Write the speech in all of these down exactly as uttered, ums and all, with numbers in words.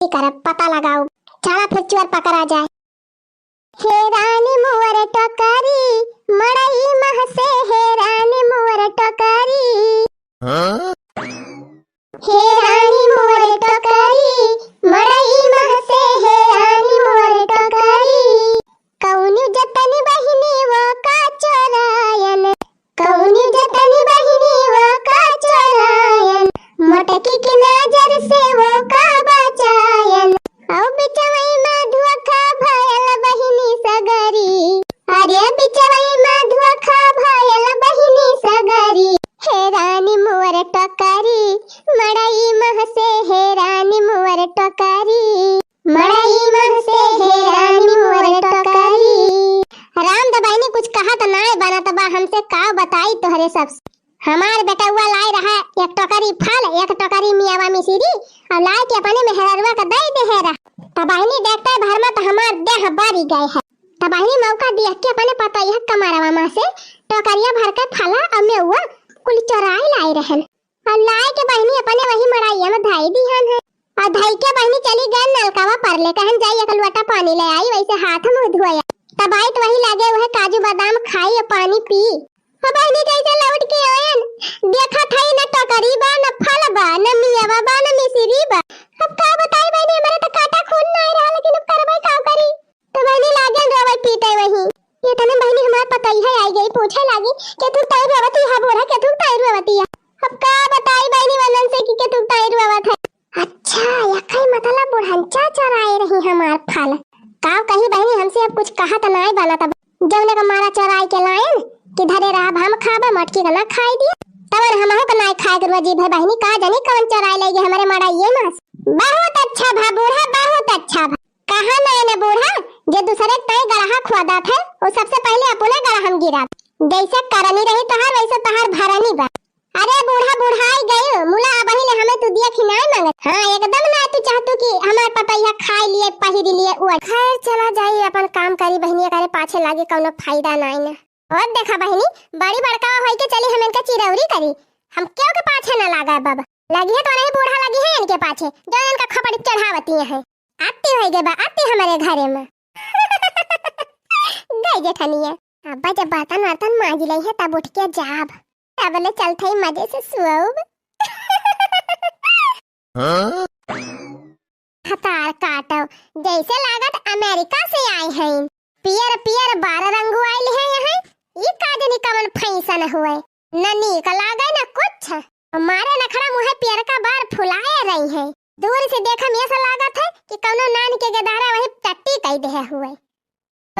की करब, पता लगाउब, चला फिर चोर पकड़ा जाए। हे रानी मोर टोकरी, मड़ई महसे हे रानी मोर टोकरी। हाँ? हे रानी मोर टोकरी, मड़ई महसे हे रानी मोर टोकरी। कउनी जतन बहिनी वो का चोरायन, कउनी जतन बहिनी वो का चोरायन, मोटकी की नजर से वो का बचायन। औ बिचवई मा धोखा भयल बहिनी सगरी, अरे बिचवई मा धोखा भयल बहिनी सगरी। हे रानी मोर टोकरी, मड़ई महसे हे रानी मोर टोकरी, मड़ई महसे हे रानी मोर टोकरी। राम द बहिनी कुछ कहत नाय बनत बा, हमसे का बताई तोहरे सब। हमार बेटउआ लाए रहा एक टोकरी फल, एक टोकरी मियावा मिसिरी, अउर लाए के अपने मेहररुआ के दइ देहे रहा। त बहिनी देखते भर मा त हमार देह बरी गए है। त बहिनी मौका दिया के अपने पतोहिया कमरवा मा से टोकरिया भर के फला अउर मेउआ कुल चोराई लाए रहन। अउर लाए के बहिनी अपने वही मड़ाइया मा धई दिहन है। अउर धई के बहिनी चली गए नलकवा पर ले, कहन जाई एक लोटा पानी ले आई, वैसे हाथ मुँह धोया। तब आई त वही लागे वह काजू बादाम खाई अउर पानी पी। अब बहिनी जैसे लौट के आयन, देखत हई न टोकरी बा, न फल बा, न मियावा बा, न मिसिरी बा। अब का बताई बहिनी, हमरा त काटा खून ना आए रहा, लेकिन अब करबै का करी? त बहिनी लागन रोवे पीटे वही। ये तने बहिनी हमार पतोहिया आई गई, पूछे लागी, "केथुक ताई रोवती है बूढ़ा, केथुक ताई रोवती है?" अब का बताई बहिनी वनन से कि केथुक ताई रोवत है। अच्छा, यखई मतलब बुढ़ंचा चोराए रही हमार फल। का कही बहिनी, हमसे अब कुछ कहत नाय बनत अब। जौने का मारा चोराई के लायन कि धरे रहब हम खाबे, मटकी का ना खाई दिया। तवन हमहू का नाय खाए के रुआ जीभ है बहिनी, का जानी कवन चोराई ले गए हमरे मड़ाइये मास। बहुत अच्छा भा बूढ़ा, बहुत अच्छा भा। कहा नाय न बूढ़ा, जे दूसरे के ताई गड़हा खोदत है, वो सबसे पहले अपने गड़हा में गिरत। जैसे करनी रही तोहार, वैसे तोहार भरनी बा। अरे बूढ़ा बुढ़ाई गयो, मुला अबही ले हमें तू दिया खिनाए मांगत। हाँ, एकदम ना तू चाहतू कि हमार पतैया खाई लिए, पहिरी लिए, उड़। खैर, चला जाई, अपन काम करी, बहिनिया करे पाछे लागे, कौनो फायदा नाई ना। और देखा बहिनी, बड़ी बड़का होई के चली हम इनका चिरौरी करी। हम केहू के पाछे ना लागा बाबा। लगी है तो नहीं बूढ़ा लगी है इनके पाछे, जो इनका खपड़ी चढ़ावती है। आती होई गए बा, आती हमारे घरे में। गई जेठनिया। अब्बा जब बर्तन वर्तन मांज ले है तब उठ के जाब। तब ले चलत है मजे से सुअब। हाँ? हतार काटो, जैसे लागत अमेरिका से आए हैं। पियर पियर बार रंगुआइल है यहाँ। ई का जनी कवन फैशन हुए। न नीक लागे न कुछ। मारे नखड़ा मुँहे पियर का बार फुलाए रही है। दूर से देखम ऐसा लागत है कि कौनो नान के गेदहरा वही टट्टी कई देहे हुए।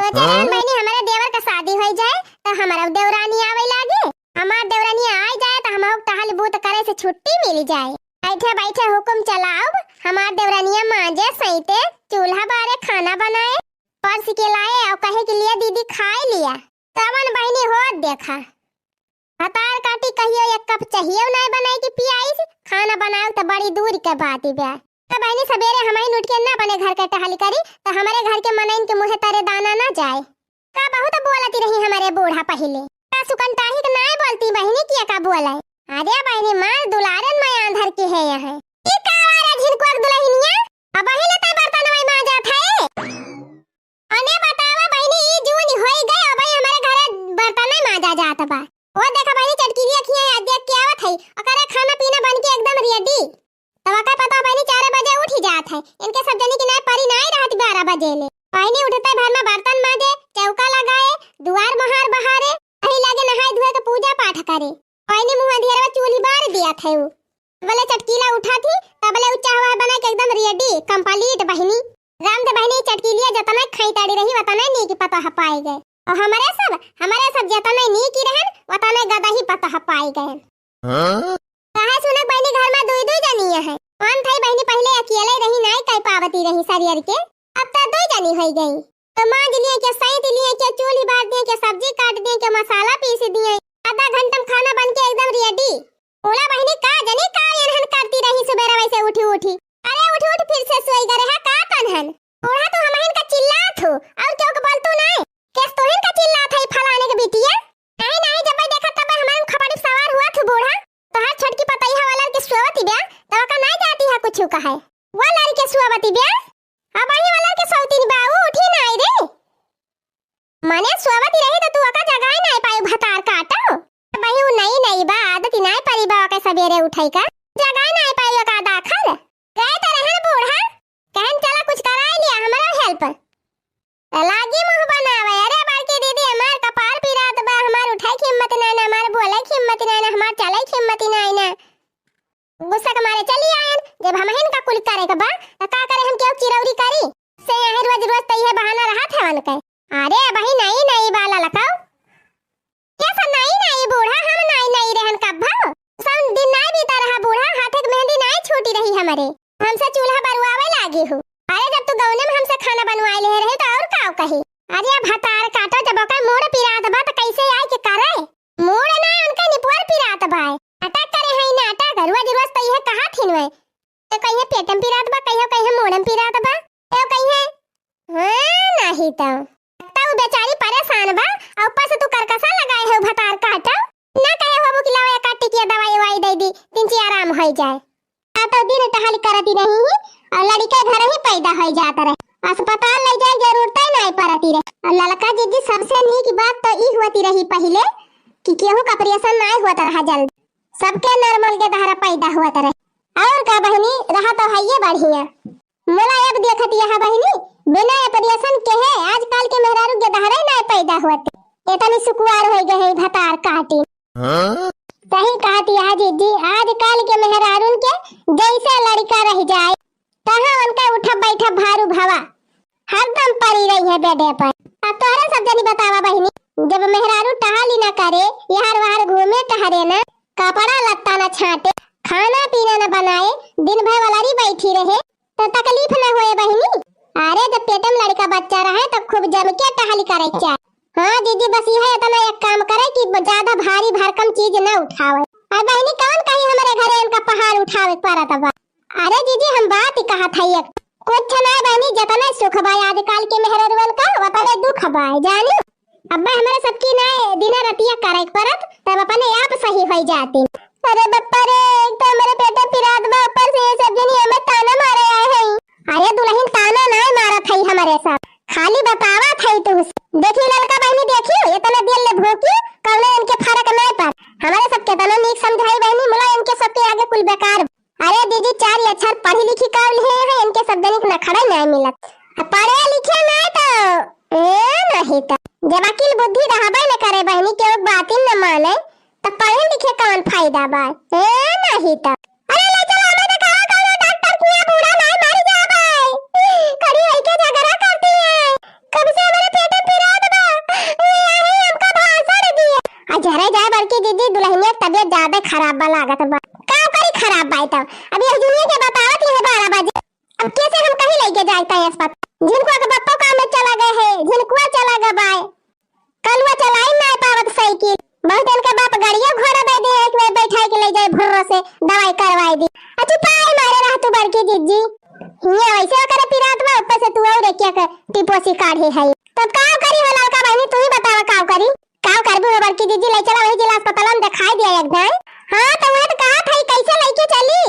सोचे रहन हाँ? बहिनी, हमारे देवर का शादी होई जाए, तो हमारा देवरानी आवे लागे। हमार देवरानी आई जाए, तो हम टहल बूत करे से छुट्टी मिल जाए। बैठे बैठे हुकुम चलाओ, हमार देवरानिया मांजे, सैते, चूल्हा बारे, खाना बनाए, परस के लाए और कहे के लिए, "दीदी खाए लिया।" तवन बहिनी होत देखा। हतार काटी कहियो एक कप चाहिए नाय बनाए के पियाइस, खाना बनाओ तो बड़ी दूर के बात ही बा। तो बहिनी सबेरे हमइन उठ के ना अपने घर के टहल करी, तो हमारे घर के मनइन के मुँहे तरे दाना ना जाए। का बहुत बोलती रही हमारे बूढ़ा पहिले। का सुकनटाही के नाय बोलती बहिनी किया का बोले? अरे बहिनी मार दुलारन में आंधर के है यहाँ। ई का रे झिनकुआ के दुलहिनिया? अबही ले तै बर्तन वही मांजत है। अने बतावा बहिनी, ई जून होई गए, अबही हमारे घरे बर्तन नहीं मांजा जात बा। ओ देखा बहिनी, चटकीली अखियाँ आज देख के आवत है, ओकरे खाना पीना बन के एकदम ready। तब ओकर पता बहिनी चार बजे उठ ही जात है, इनके सब जनी की नाय परी नाय रहत बारह बजे ले। बहिनी उठते भर में बर्तन मांजे, चौका लगाए, दुआर बहार बहारे, वही लगे नहाए धोए के पूजा पाठ करे। बहिनी मुँह अंधियरवा चूल्ही बार दिया थे उ। तबले चटकीला उठा थी, तबले उ चाहवा बना के एकदम ready, complete बहिनी। राम दे बहिनी चटकीलिया जतने खाई ताड़ी रही, वतने नीक पतोह पाए गए। और हमारे सब, हमारे सब जतने नीक ही रहन, वतने गदही पतोह पाए गए। हाँ? काहे सुनक बहिनी घर में दुई दुई जनी है। कौन थई बहिनी पहले अकेले रही, नाई कह पावती रही सरियर के। अब तो दुई जनी होई गई। तो मांज लिए के, सैंत लिए के, चूल्ही बार दिए के, सब्जी काट दिए के, मसाला पीस दिए। आधा घंटा में खाना बन के एकदम ready। ओला बहिनी का जनी का एनहन करती रही सुबेरे वैसे उठी उठी। अरे उठ उठ फिर से सोई गए रहा का तनहन। बूढ़ा तू हमहिन का चिल्लात हो और केहू के बोलतू नाय। केस तोहिन का चिल्लात है फलाने के बिटिया? नहीं नहीं जब देखा तब हमारे खपड़ी सवार हुआ थू बूढ़ा। तोहार छोटकी पतैया वाला के सोवती बा तब का नाय जाती है कुछ कहे। वो लड़के सोवती बा। अबहीं वाला के सौतीन बा, ऊ उठी नाई रे। मने सोवत रही त तू ओका जगाए नाई पाई भतार काटो। अबहीं ऊ नई नई बा, आदत नाई परी बा ओके सबेरे उठई का। जगाए नाई पाई ओका दाखल। गए त रहन बूढ़ा, कहन चला कुछ कराई लिया हमरो help। त लागी मुँह बनावे, अरे बड़की दीदी हमार कपार पिरात बा, हमार उठई के हिम्मत नाई ना, हमार बोलई के हिम्मत नाई ना, हमार चलई के हिम्मत नाई ना। गुस्सा के मारे चली आयन। जब हमहिन का कुल करे के बा, त का करे हम केहू चिरौरी करी? से यही रोज रोज त इहे बहाना रहत है उनके। अरे अबहीं नई नई बा ललकऊ। कैसा नई नई बूढ़ा, हम नई नई रहन कब भा? सौ दिन नाई बीता रहा बूढ़ा, हाथे के मेहंदी नाई छूटी रही हमरे। हमसे चूल्हा बरुआवे लागी हूँ। अरे जब तू गौने में हमसे खाना बनवाए ले रहे त और का कही? अरे अब भतार काटो, जब ओकर मूड़ पिरात बा त कैसे आए के करे? मूड़ ना, उनके निपुअर पिरात बा। नाटक करे हैं नाटक, रोज रोज त इहे कहा थिन वे। तो कहिए पेटम पिरात बा, कहियो कहिए मूड़म पिरात बा, तो कहिए हाँ, नहीं तो। तो उ बेचारी परेशान बा, और ऊपर से तू करकसा लगाए हो भतार काटो। ना कहे होबू कि लाओ एक टिकिया दवाई वाई दे दी, तिनची आराम हो जाए। आ तो दिन टहल करती रही ही, और लड़िका घर ही पैदा हो जात रहे। अस्पताल ले जाए जरूरत ही नहीं पड़ती रहे। और ललका जीजी सबसे नीक बात तो ई होती रही पहिले कि केहू का operation नहीं होत रहा जल्दी, सबके normal के दहरा पैदा होत रहे। और का बहिनी, रहा तो हइये बढ़िया। मोला अब देखत यह बहिनी, बिना operation के है, आजकल के मेहरारू के दहरे ना पैदा होते, इतनी सुकुवार हो गए है भतार काटी। हाँ? सही कहत यह जीजी, आजकल के मेहरारून के जैसे लड़िका रह जाए, तहाँ उनका उठब बैठब भारू भवा, हरदम पड़ी रही है बेडे पर। अब तोहरे सब जनी बतावा बहिनी, जब मेहरारू टहली ना करे, यार वार घूमे टहरे ना, कपड़ा लत्ता ना छाटे, खाना पीना ना बनाए, दिन भर वलरी बैठी रहे, तो तकलीफ ना होए बहिनी। अरे जब पेट में लड़का बच्चा रहे तो खूब जम के टहली करे के चाहे। हाँ जीजी, बस यह इतना एक काम करे कि ज्यादा भारी भरकम चीज ना उठावे। और बहिनी कौन कही हमरे घरे इनका पहाड़ उठावे के पड़त बा। अरे जीजी हम बात ही कहत है एक, कुछ ना बहिनी, जितना सुख बा आजकल के मेहररुअन का उतने दुख बा जानी। अब्बे हमरे सबकी ना दिना रतिया करे के पड़त, तब अपने आप सही हो जाती। अरे बप्पा रे, एक तो हमरे पेट पिरात बा, ऊपर से ये सब जनी हमें ताना मारे आए हैं। अरे दुलहिन ताना ना मारत है हमरे सब, खाली बतावत है तू। देखी ललका बहिनी, देखी इतना देर ले भूकी, कौनो इनके फर्क नहीं पर। हमरे सब केतना नीक समझाई बहिनी, मुला इनके सबके आगे कुल बेकार। अरे दीदी, चार अक्षर पढ़ी लिखी का लिहे हैं, इनके सब जनिक नखड़ा नहीं मिलत। आ पढ़े लिखे नहीं तो, ए, नहीं तो। जब अकिल बुद्धि रहबे न करे बहिनी, केहू बातिन न माने, तो पढ़े लिखे कौन फायदा बा? ए, नहीं तो। अरे ले चलो, हमें दिखाओ कौनो डॉक्टर किया, बूढ़ा नहीं मर जाबे। खड़ी होई के झगड़ा करती है। कब से हमरे पेटे पिरात बा, ये यही हमका भाषण दिए। आ जरे जाए बड़की दीदी, दुलहिनिया के तबियत ज्यादा खराब बा लागत बा। का करी खराब बा तो? अब ये दुनिया के बतावत ये बारह बजे। अब कैसे हम कहीं लेके जाए ताई अस्पताल? झिनकुआ के बप्पो काम में चला गए है, झिनकुआ चला गए बाय। कलुआ चलाई ना पावत साइकिल। बहुत दिन के बाप गाड़िया घोड़ा दे दे, एक बेर बैठा के ले जाए भुर्रो से दवाई करवाई दी। अच्छी पाए मारे रह तू बड़की दीदी। हिया वैसे ओकरे पिरात बा, ऊपर से तू और क्या कर टिपोसी काढ़े है। तब का करी हो ललका बहिनी, तू ही बतावा का करी? का करबू हो बड़की दीदी, ले चला वही जिला अस्पताल में दिखाई दिया एक दाई। हाँ तो वह तो कहा था कैसे लेके चली?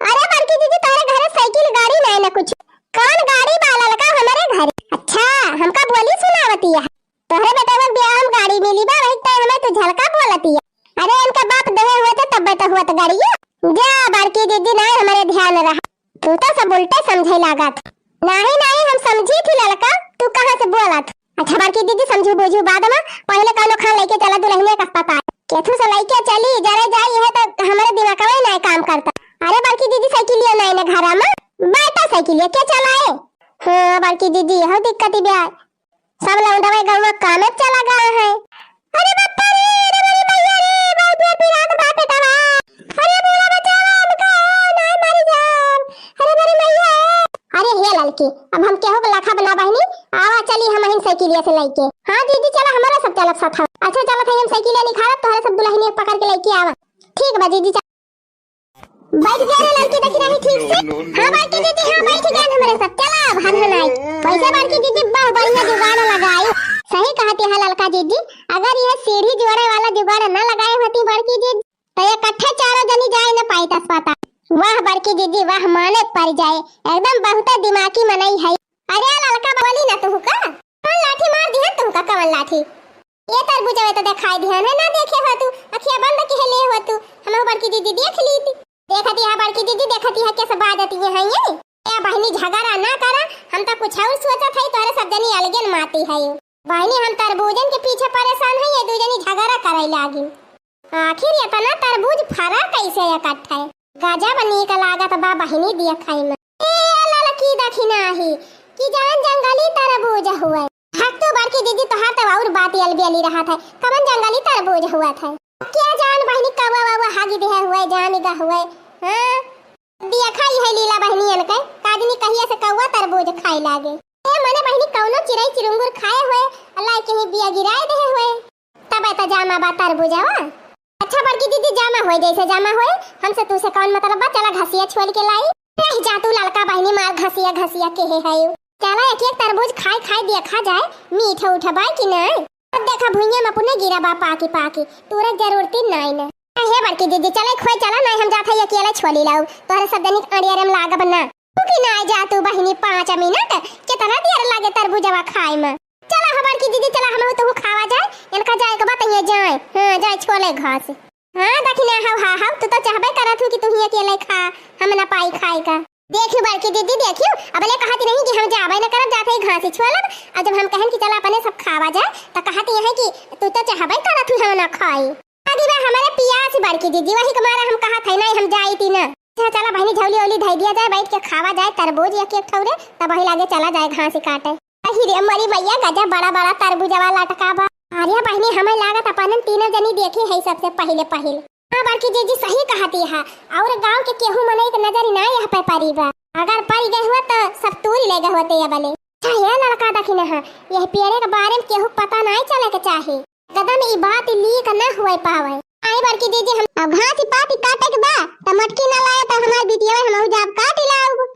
अरे बड़की दीदी तोहरे घरे साइकिल गाड़ी नहीं ना कुछ। कौन गाड़ी बा ललका हमरे घरे? अच्छा हमका बोली सुनावती है। तोहरे बेटवा के ब्याह में गाड़ी मिली बा, वही टाइम हमें तू झलका बोलती है। अरे इनका बाप देहे हुए थे तब तो हुआ तो गाड़िया। जा बड़की दीदी नहीं हमारे ध्यान रहा। तू तो सब उल्टे समझे लागत। नहीं नहीं हम समझी थी ललका, तू कहाँ से बोलत? अच्छा बड़की दीदी समझू बूझू बाद में, पहले कौनो खान लेके चला दुलहिनिया के अस्पताल। केथू से लेके चली जरे जाई, यह तो हमारे दिमाग में नहीं काम करता। अरे बड़की दीदी साइकिलिया नहीं ना घरा में, बैठा साइकिलिया के चलाए। हाँ बड़की दीदी यह दिक्कत ही ब्याह। सब लौंडवा गौवा कामे चला गया है। अरे बप्पा रे, अरे बड़ी मैया रे, बहुत जोर पिरात बा पेटवा। अरे बूढ़ा बचावा हमका, नाय मरी जान। अरे बड़ी मैया। अरे हे ललकी, अब हम केहू के लखा बना बहिनी, आवा चली हम हिन साइकिलिया से लेके। हाँ दीदी चला, हमारा सब चलब साथ। अच्छा चलत है हम साइकिलिया निखारब, तोहरे सब दुलहिनिया पकड़ के लेके आवा। ठीक बा दीदी, चल। बैठ गया रे लड़की, देखी रही ठीक से। हाँ बड़की दीदी, हाँ बैठ गया हमरे सब। चला अब हम हनाई। वैसे बड़की दीदी बहुत बढ़िया जुगाड़ लगाई। सही कहती है ललका दीदी, अगर यह सीढ़ी जोड़े वाला जुगाड़ न लगाए होती बड़की दीदी तो ये कट्ठे चारों जनी जाए न पाई अस्पताल। वाह बड़की दीदी वाह, माने पड़ जाए, एकदम बहुते दिमागी मनई है। अरे ललका बोली ना तुहू का, कवन लाठी मार दिहन तुहू का, कवन लाठी? ये तरबूजवे तो देखाई दिहन है, ना देखे हो तू, अखिया बंद किहे ले हो तू, हम बड़की दीदी देख ली थी। देखती है बड़की दीदी, देखती है कैसे बाजती है ये। ए बहिनी झगड़ा ना करा, हम तो कुछ और सोचत है, तोहरे सब जनी अलगे न माती है। बहिनी हम तरबूजन के पीछे परेशान है, ये दू जनी झगड़ा करे लागी। आखिर इतना तरबूज फरा कैसे इकट्ठा है? गजब नीक लागत बा बहिनी दिया खाई में। ए ललकी दखिना ही कि जवन जंगली तरबूज हुए। हट तू बड़की दीदी, तोहार तो और बात अलबेली रहत है। कवन जंगली तरबूज हुआ था? क्या जान बहिनी कौवा वौवा हागी देहे हुए, जामी गा हुए। हाँ? दिया खाई है लीला बहिनियन के, काजनी कहिया से कौवा तरबूज खाए लागे। ए मने बहिनी कौनो चिड़ई चिरुंगुर खाए हुए, अल्लाह के ही बिया गिराए देहे हुए। तब तो जामा बा तरबूजवा। अच्छा बड़की दीदी, जामा होए जैसे जामा होए, हमसे तू से कौन मतलब बा, चला घसिया छोल के लाई। रह जा तू ललका बहिनी, मार घसिया घसिया केहे है। चला एक एक तरबूज खाए खाए देखा जाए, मीठ उठ बा कि नहीं। अब देखा भुइयां में अपने गिरा बा पाकी पाकी, तोरा जरूरती नहीं न। हे बड़की दीदी, चले खोए चला, नहीं हम जात है अकेले छोली लाऊ, तोहरे सब जनी अड़ियारे में लागब ना। तू कि ना जा तू बहिनी पाँच मिनट, कितना देर लागे तरबूजवा खाए में। चला हमार की दीदी, चला हम तो खावा जाए, इनका जाए के बताइए जाए। हाँ, जाए छोले घास। हाँ, दखिना हव, हाँ, हव, तू तो चाहबे करत हूँ कि तू ही अकेले खा, हम ना पाई खाए का। देखियो बड़की दीदी, देखियो, अबले कहती नहीं कि हम जाबे न करब, जाते ही घास ही छोलब, और जब हम कहन कि चला अपने सब खावा जाए, तो कहती है कि तू तो चाहबे करत हूँ हम ना खाई। आदि बा हमारे पियास बड़की दीदी, वही के मारे हम कहत है नहीं हम जाई ती ना। अच्छा चला बहिनी, झौली ओली धई दिया जाए, बैठ के खावा जाए तरबूज एक एक ठौरे, तब वही लागे चला जाए घास ही काटे। अही रे मरी मैया, गजब बड़ा बड़ा तरबूजवा लटका बा। अरे बहिनी, हमें लागत अपन तीनों जनी देखे है सबसे पहिले पहिले। हाँ बड़की जीजी सही कहती है, और गांव के केहू मनई के नजर ना यह पे पड़ी बा। अगर पड़ गए हुआ तो सब तूर ले गए होते ये बले। अच्छा ये ललका दखिना है, यह पेड़े के बारे में केहू पता नहीं चले के चाही। कदम ई बात लीक न हुए पावे। आई बड़की जीजी, हम अब घास ही पात ही काटे के बा, त मटकी न लाए त हमार बिटिया हमहू जाब काट लाऊ।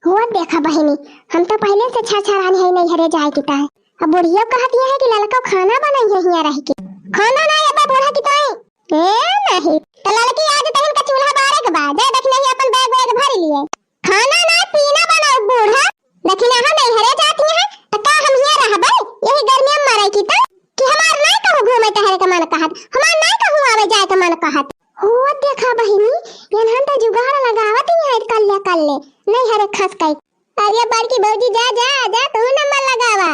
हुआ देखा बहिनी, हम तो पहले से छरछरान है नैहरे जाए के ताए। अब बुढ़िया कहती है कि ललका खाना बनाई है हियां रह के। खाना ना ये बूढ़ा की ताई। ए नहीं, त ललकी आज तहन का चूल्हा बारे के बा, जा देख नहीं अपन बैग वैग भर लिए। खाना ना पीना बनाओ बूढ़ा। लेकिन यहाँ नैहरे जाती है, तो का हम हियां रहबे? यही गर्मी में मरे की तो, कि हमार नहीं कहूँ घूमे टहरे के मन कहत, हमार नहीं कहूँ आवे जाए के मन कहत। हो देखा बहिनी, एनहन तो जुगाड़ लगावत ही है कल्ले कल्ले, नैहरे खस कई। अरे बड़की भौजी जा, जा, जा, तू नंबर लगावा।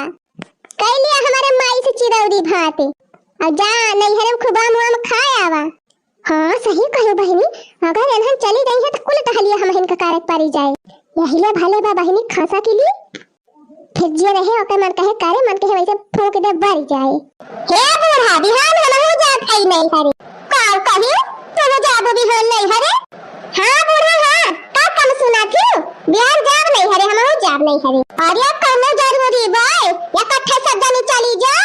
कई लिया हमारे माई से चिरौरी भात। अब जा, नैहरे में खूब आम वाम खाए आवा। हाँ, सही कहे बहिनी, अगर एनहन चली गई है तो कुल टहलिया हमहिन का कारक परी जाए। यही ले भले बा बहिनी खसा के लिए। फिर जे रहे ओकर मन कहे करे, मन कहे वैसे फूंक दे बर जाए। हे बूढ़ा, बिहान हमहू जात हई नैहरे। का कही? तू जाबू बिहान नैहरे? हाँ बूढ़ा, हाँ, का कम सुना थी? बिहान जाब नैहरे, हमहू जाब नैहरे। अरे कौनो जरूरी बा? या कट्ठे सब जनी चली जा।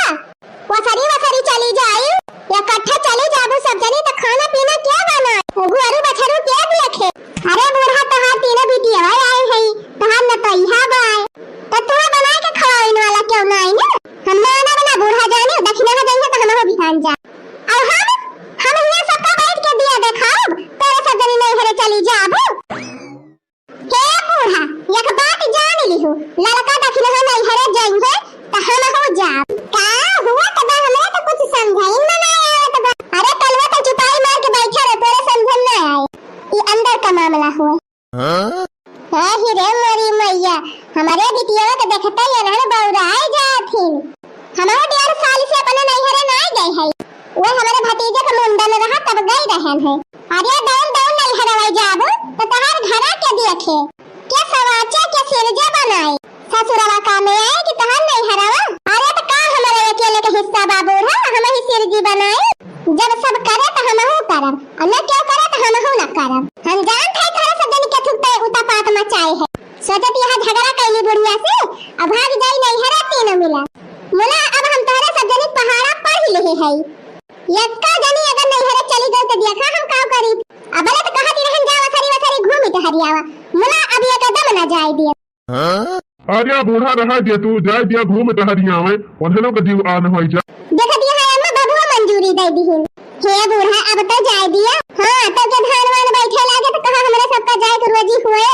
वसरी वसरी चली जाई, इकट्ठा चली जाबू सब जनी, त खाना पीना क्या बना? घुअरू बछरू के देखे? अरे बूढ़ा, तहार तीनों बिटिया आई है, तहार न तो इहा बाय, त तू बनाए के खवाइन वाला क्यों ना आई ना? हम ना ना बना बूढ़ा जाने, दखिना हो जाइए त हम हो बिहान जा। और हम, हम यहाँ सबका बैठ के दिया देखाब, तेरे सब जनी नैहरे चली जाबू। हे बूढ़ा, एक बात जान लिहू, ललका दखिनहा नैहरे जइहे, त हमहू जाब। का हुआ त बा, हमरा त कुछ समझाइन में ना आवत बा। अरे कलवा त चुपाई मार के बैठा रहे, तोरे समझ में ना आए। ई अंदर का मामला हुए। हाँ? हे ही रे मोरी मैया, हमरे बिटिया के देखते ही एनहन बौराए जात ही। हमहू डेढ़ साल से अपने नैहरे ना गए हई। वो हमरे भतीजे के मुंडन रहा तब गई रहन है। अरे दौन दौन नैहरवा जाबू त तहार घरा के देखे, के सवाचे के सिरजे बनाई। ससुरवा का में आए कि तहार नैहरवा? अरे त का हमरे अकेले के हिस्सा बा बूढ़ा, हम ही सिरजी बनाई। जब सब करे त हमहू करब, और न क्यों करे त हमहू न करब। हम जानत है तोहरे सब जनी के थुकते उतापात मचाए है। सोचत यहाँ झगड़ा कैली बुढ़िया से, अब भाग जाई नैहरा तीनों मिला। मुला अब हम तोहरे सब जनी पहाड़ा पढ़ लिहे है। यक्का जनी अगर नैहरे चली गई त देखा हम का करी। अबले त कहत रहन जा वसरी वसरी घूमी टहरी आवा। मुला अब ये कदम ना जाए दिए। अरे बूढ़ा रहा दे तू, जाए दिया घूम टहरी आवे, ओनहनो के जीव आन होई जा। देखत यहाँ अम्मा बबुआ मंजूरी दे दिहिन। हे बूढ़ा अब तो जाए दिया। हाँ, तब के धान वान बैठे लागे त कहा हमरे का जाए के रोजी हुए।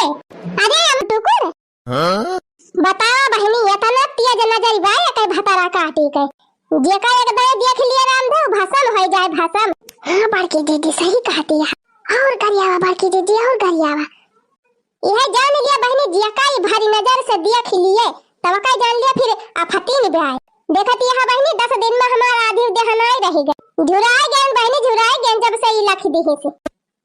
अरे हम टुकुर। हाँ? बतावा बहिनी, एतना तेज नजर बा एकै भतरा काटी के। जेका एक दाई देख लिए रामदेव, भसम होइ जाए, भसम। हाँ बड़की दीदी, सही कहती है। और गरियावा बड़की दीदी, और गरियावा। इहे जान लिया बहिनी, जेका ई भारी नजर से देख लिए, तब का जान लिया फिर आफतीन ब्याय। देखत यह बहिनी, दस दिन में हमार आधी देहनाई रहि गए। झुराए गए बहिनी, झुराए गए जब से ई लख दिहे से।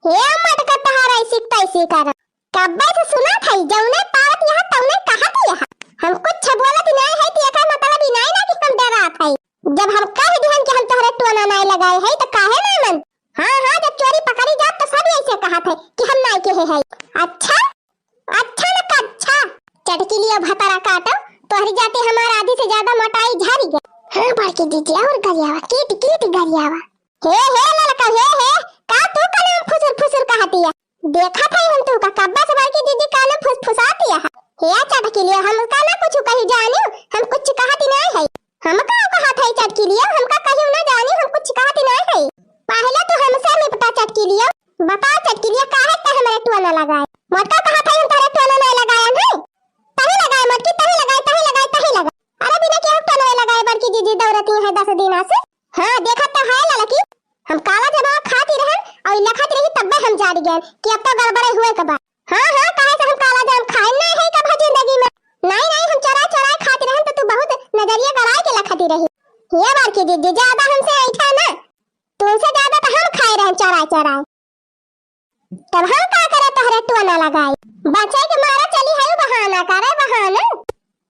हे मटका तहार ऐसी तैसी कर। कब्बे से सुनत हई, जौने पावत यह तौने कहत यह। हम कुछ बोलत नाय है, तो एकर मतलब ई नाय ना कि हम डरात हई। जब हम कह दिहन कि हम तोहरे टोना नाय लगाए है, तो काहे ना मन? हाँ, हाँ, जब चोरी पकड़ी जात, तो सब ऐसे कहत है कि हम नाय केहे है। अच्छा, अच्छा न कच्छा। चटकी लियो भतरा काटो, तोहरी जाते हमार आधी से ज्यादा मोटाई झरी गई। हाँ, बड़की दीदी, और गरियावा, कीट, कीट गरियावा। हे, हे, ललका, हे, हे, का तू कने फुसुर, फुसुर कहतिया? देखत है हम तू का कब्बा से बड़की दीदी काने फुसफुसातिया है। हे चटकी लियो, हम का ना कुछ कही जानियो, हम कुछ कहती नाय है। हम का कहत है चटकी लियो, हम का कहियो ना जानियो, हम कुछ कहती नाय है। पहले तू हमसे निपटा चटकी लियो, बता चटकी लियो काहे ते हमरे टोना लगाए? मोटका कहत है हम तोरे टोना नाय लगाए है। तही लगाए मोटकी, तही लगाए, तही लगाए, तही लगाए। अरे बिना केहू टोना लगाए बड़की दीदी दौड़ती है दस दिन से। हाँ, देखत तो है ललकी, हम काला जमावा खाती रहन और लखत रही तब्बे हम जान गए कि अब तो गड़बड़े हुए के बा। हाँ, हाँ, काहे से हम काला जाम खाए ना है कब जिंदगी में। नहीं, नहीं, हम चोराए, चोराए खाती रहन तो तू बहुत नजरिया गड़ाए के लखती रही। ये बड़की दीदी ज्यादा हमसे ऐठा ना, तुमसे ज्यादा तो हम खाए रहन चोराए, चोराए। तब हम का करे तोहरे टोना लगाई? बचे के मारे चली है बहाना करे बहाना।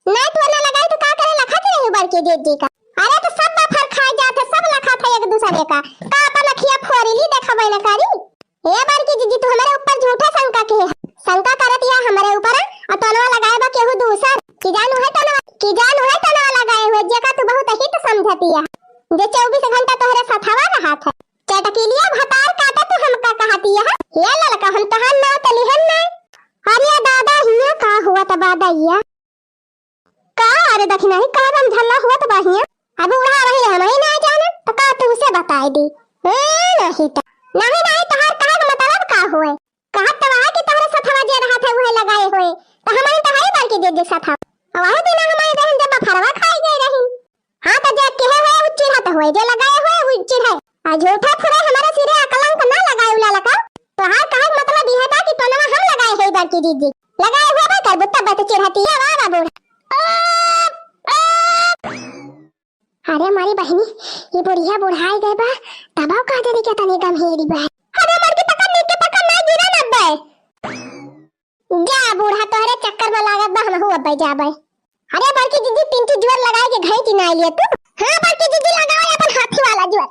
नहीं टोना लगाई तो का करे लखत रही बड़की दीदी का? अरे तो सब बफर खाए जात है, सब लखत है एक दूसरे का। का अपन अखिया फोरी ली देखबे न करी? ए बड़की दीदी तू हमारे ऊपर झूठा शंका के है। शंका करत या हमारे ऊपर और टोनवा लगाए बा केहू दूसर। कि जान उहे टोनवा, कि जान उहे टोनवा लगाए हुए जेका तू बहुत हित समझती है। जे चौबीस घंटा तोहरे सथवा रहत है। चटकीलिया भतार काटा तू हमका कहती है। ये ललका हम तोहार नाव तलिहन ना। अरे दादा हिया का हुआ त बा दैया? का अरे दखिना ही का रमझल्ला हुआ त बा हिया? अब बूढ़ा रही हम ही ना जाने त का तू से बताई दी। ए नहीं त। नहीं नहीं तोहार कहे के मतलब का हुए? कहत त बा कि तोहरे सथवा जे रहत है उहे लगाए हुए। त हमारे त है बड़की दीदी सथवा। अब वही दिन हमारे बहन जब बफरवा खाई गई रही। हाँ, त जे केहे होए उ चिढ़त होए, जे लगाए होए उ चिढ़े। आ झूठा फुरे हमारे सिरे अकलंक ना लगाए उ ललका। तोहार कहे के मतलब इहे बा कि टोनवा हम लगाए है बड़की दीदी। लगाए होबे करबू तब तो चिढ़ती है, वाह बाबू। अरे हमारी बहिनी, ये बुढ़िया बुढ़ाई गए बा, तबो कह देली के तनी गम्हेरी बा। अरे मर के पकड़, नीचे पकड़, ना गिरा ना बे। जा बूढ़ा, तोहरे चक्कर में लागत बा, हमहू अब्बे जाबे। अरे बड़की दीदी, पिंकी जोर लगाए के घड़ी चिनाई लिए तू। हाँ बड़की दीदी, लगाओ अपन हाथी वाला जोर।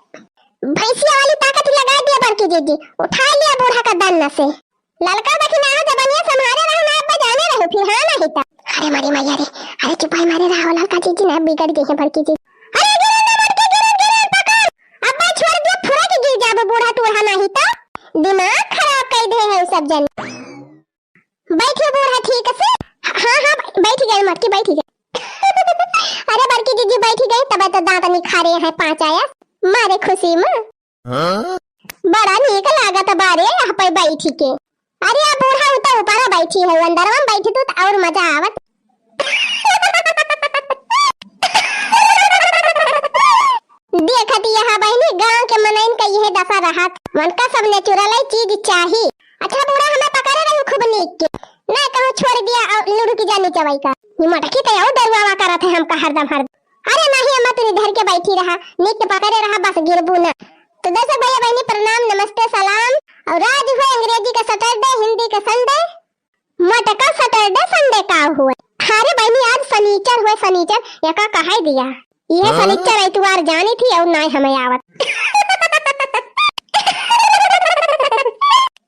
भैंसिया वाली ताकत ही लगा दिया बड़की दीदी, उठा लिया बूढ़ा का दन्ना से। ललका देखी ना हो जबनिया संभारे रहो ना, अब्बे जाने रहो फिर, हाँ नहीं तो। अरे मरी मैया रे, अरे चुपाई मारे रहो ललका दीदी ना बिगड़ गई है बड़की दीदी। अरे गिरे ना बड़की, गिरे, गिरे, पकड़। अब्बे छोड़ दिया, फुरा के गिर जाबो बूढ़ा टूढ़ा नहीं तो। दिमाग खराब कर दे है सब जन। बैठे बूढ़ा ठीक से। हाँ, हाँ, बैठ गए मटकी, बैठ गए। अरे बड़की दीदी बैठ गई, तब तो दांत निखारे हैं पाँच आया मारे खुशी में। हाँ? बड़ा नीक लागत बारे यहाँ पे बैठ के। अरे आ बूढ़ा उ तो ऊपर बैठी है, अंदरवा में बैठी तू तो और मजा आवत। देखत यहाँ बहनी, गांव के मनइन का यह दशा रहत। उनका सब नेचुरल चीज चाही। अच्छा बूढ़ा, हमें पकड़े रही खूब नीक के, ना कहूँ छोड़ दिया और लुढ़की जानी चवाई का। ये मटकी तो और डरुआवा करत है हमका हरदम हरदम। अरे नहीं अम्मा, तू धर के बैठी रहा, नीक के पकड़े रहा, बस गिरबू ना। तो दर्शक भैया बहनी प्रणाम, नमस्ते, सलाम। और आज हुए अंग्रेजी का सैटरडे, हिंदी का संडे। मटका सैटरडे संडे का हुए? अरे बहनी, आज सनीचर हुए, सनीचर, एका कहाई दिया। यह हाँ? सनीचर इतवार जानी थी और ना हमें आवत।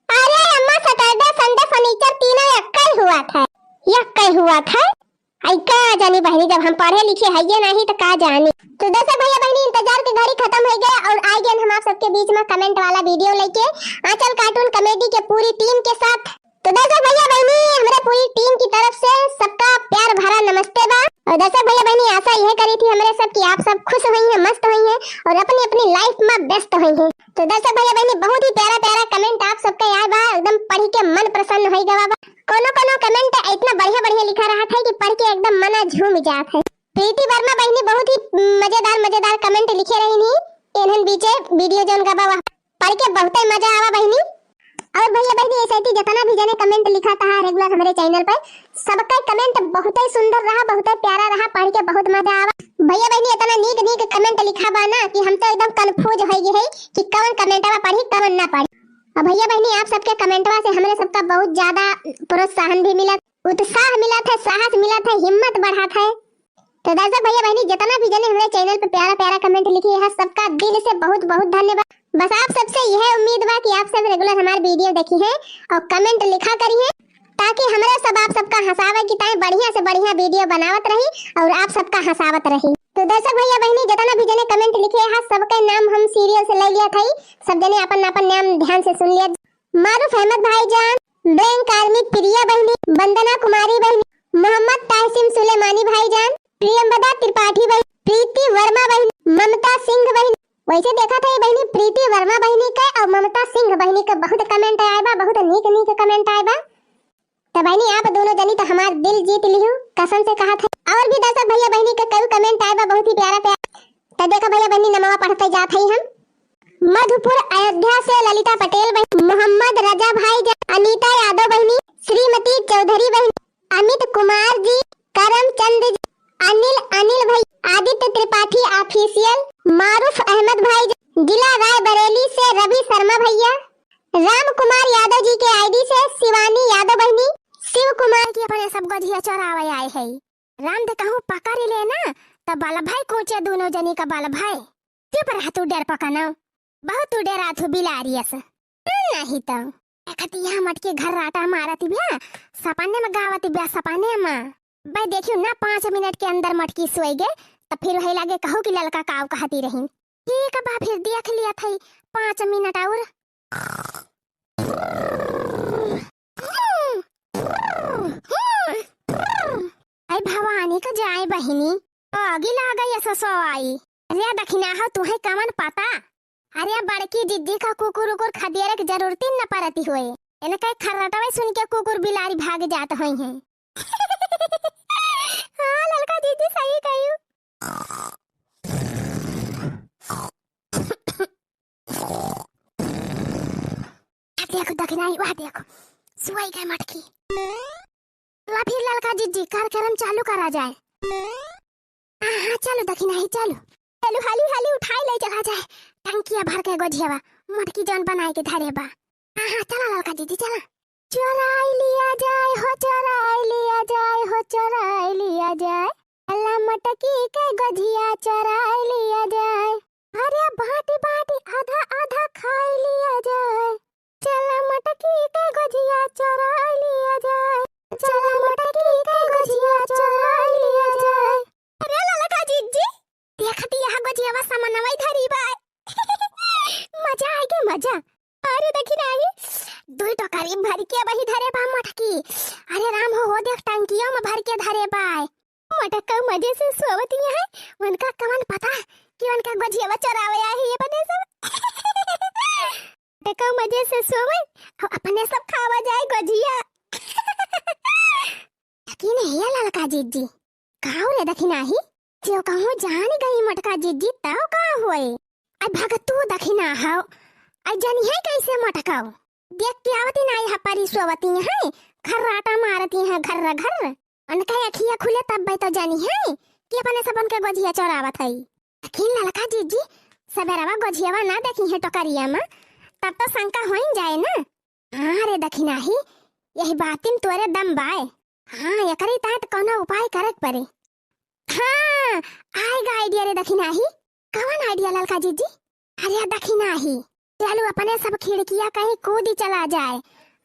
अरे अम्मा, सैटरडे, संडे, सनीचर तीनों एक्कै हुआ था, एक्कै हुआ था। आई का जानी बहनी, जब हम पढ़े लिखे हइये नहीं तो का जानी। तो दर्शक भैया बहनी, इंतजार के घड़ी खत्म हो गया और आ गए हम आप सबके बीच में कमेंट वाला वीडियो लेके आंचल कार्टून कॉमेडी के पूरी टीम के साथ। तो दर्शक भैया बहनी, हमारे पूरी टीम की तरफ से सबका प्यार भरा नमस्ते बा। और दर्शक भैया बहनी, आशा यह करी थी हमारे सब कि आप सब खुश हुई हैं, मस्त हुई हैं और अपनी अपनी लाइफ में व्यस्त हुई हैं। तो दर्शक भैया बहिनी, बहुत ही प्यारा प्यारा comment आप सबका आए बा, एकदम पढ़ के मन प्रसन्न होइ गवा बा। कोनो कोनो comment इतना बढ़िया बढ़िया लिखा रहत है कि पढ़ के एकदम मना झूम जात है। प्रीति वर्मा बहिनी बहुत ही मजेदार मजेदार comment लिखे रही नी, एनहन बीचे video जौन गवा वह पढ़ के बहुते मजा आवा बहिनी। और भैया बहिनी, ऐसे ही जितना भी जने comment लिखा था regular हमरे channel पर, सबका comment बहुते सुंदर रहा, बहुते प्यारा रहा, पढ़ के बहुत मजा आवा। भैया बहिनी, इतना नीक नीक comment लिखा बा ना कि हम तो एकदम confuse होइ गए है कि कवन commentवा पढ़ी, कवन ना पढ़ी। और भैया बहिनी, आप सबके commentवा से हमरे सबका बहुत ज्यादा प्रोत्साहन भी मिला, उत्साह मिला था, साहस मिला था, हिम्मत बढ़ा था। तो दर्शक भैया बहिनी, जितना भी जने हमरे channel पे प्यारा प्यारा comment लिखे हैं, सबका दिल से बहुत बहुत धन्यवाद। बस आप सबसे यह उम्मीद बा कि आप सब regular हमार video देखी हैं और comment लिखा करी हैं, ताकि हमरा सब आप सबका हंसावे की ताई बढ़िया से बढ़िया video बनावत रही और आप सबका हंसावत रही। तो दर्शक भैया बहिनी, जितना भी जने comment लिखे हैं, सबके नाम हम serial से ले लिया था, सब जने अपन अपन नाम ध्यान से सुन लिया। मारूफ अहमद भाईजान, Blank Army प्रिया बहिनी, वंदना कुमारी बहिनी, मोहम्मद ताहसिम सुलेमानी भाईजान, प्रियंवदा त्रिपाठी बहिनी, प्रीति वर्मा बहिनी, ममता सिंह बहिनी। वैसे देखा था ये बहिनी, प्रीति वर्मा बहिनी के और ममता सिंह बहिनी के बहुत comment आए बा, बहुत नीक नीक comment आए बा। तो बहिनी, आप दोनों जनी तो हमार दिल जीत लिहू, कसम से कहा था। और भी दर्शक भैया बहिनी के कई comment आए बा, बहुत ही प्यारा प्यारा। तो देखा भैया बहिनी, नमवा पढ़ते जात है हम। मधुपुर अयोध्या से ललिता पटेल बहिनी, मोहम्मद रजा भाईजान, अनीता यादव बहिनी, श्रीमती चौधरी बहिनी, अमित कुमार जी, करमचंद जी, अनिल, अनिल भाई, आदित्य त्रिपाठी official, मारूफ अहमद भाई, जिला रायबरेली से रवि शर्मा भैया, राम कुमार यादव जी के ID से शिवानी यादव बहिनी, शिव कुमार की अपने सब गोझिया चोरावे आए है। राम दे कहूँ पकड़ ले ना, त बल भाई कोचे दोनों जनी का बल भाई। चुप रह तू डरपोकनो, बहुत तू डेरात हो बिलारिया से। नहीं तो। देखत यहाँ मटकी घर्राटा मारत बिया, सपने में गावत बिया, सपने में। भाई देखियो ना, पाँच मिनट के अंदर मटकी सोई गए, तो फिर वही लागे कहू कि ललका काव कहती रही। ठीक बा, फिर देख लिया था पाँच मिनट और। ऐ भवानी का जाए बहिनी, आगी लागे ऐसा सवाई। अरे दखिनाहा, तुहे कवन पता? अरे बड़की जिज्जी का कुकुर उकुर खदेरे के जरूरत ही न पड़ती होए। इनका खर्राटवे सुन के कुकुर बिलारी भाग जात होई हैं। हाँ ललका जिज्जी, सही कही। आ देखो दखिनाही, वह देखो, सुआई गए मटकी। ला फिर ललका जिज्जी, कार्यक्रम चालू करा जाए। हाँ, हाँ, चलो दखिनाही, चलो। चलो, हाली, हाली उठाई ले चला जाए। टंकिया भर के गोझियावा, मटकी जौन बनाए के धरे बा। हाँ, हाँ, चला ललका जिज्जी, चला। चोराई लिया जाए हो, चोराई लिया जाए हो, चोराई लिया जाए। चला मटकी के गोझिया चोराई लिया जाए। अरे बाटी बाटी आधा आधा खाई लिया जाए। चला मटकी के गोझिया चोराई लिया जाए। चला मटकी के गोझिया चोराई लिया जाए। अरे ललका जिज्जी, देखती यहाँ गोझियावा समनवाई धरी बा। मजा आए के मजा। अरे दखिनाही, दुई टोकरी भर के वही धरे बा मटकी। अरे राम हो, हो देख टंकियों में भर के धरे बा। मटक्का मजे से सोवत ही है, उनका कवन पता कि उनका गोझियावा चोरावे आए हैं ये बने सब। मटक्का मजे से सोवे, और अपने सब खावा जाए गोझिया। यकीन है ललका जिज्जी, काऊ रे दखिनाही, जो कहूँ जान गई मटका जिज्जी तब का होए? आई भगतू दखिनाहा, आई जनिहे कैसे मटकाओ? देख के आवती ना यहाँ परी सोवती हैं, खर्राटा मारती हैं घर्र घर्र। उनका अखिया खुले तब तो जनिहे कि अपने सबन के गोझिया चोरावत है। अखिन ललका जिज्जी, सबेरवा गोझियावा ना देखी है टोकरिया में, तब तो शंका होइन जाए ना। हाँ रे दखिनाही, यही बातिन तोरे दम बाय। हाँ, एकरे तहत कौनो उपाय करे के पड़े। हाँ, आएगा idea रे दखिनाही। कवन idea ललका जिज्जी? अरे दखिनाही, चलो अपने सब खिड़किया कहीं कूदी चला जाए,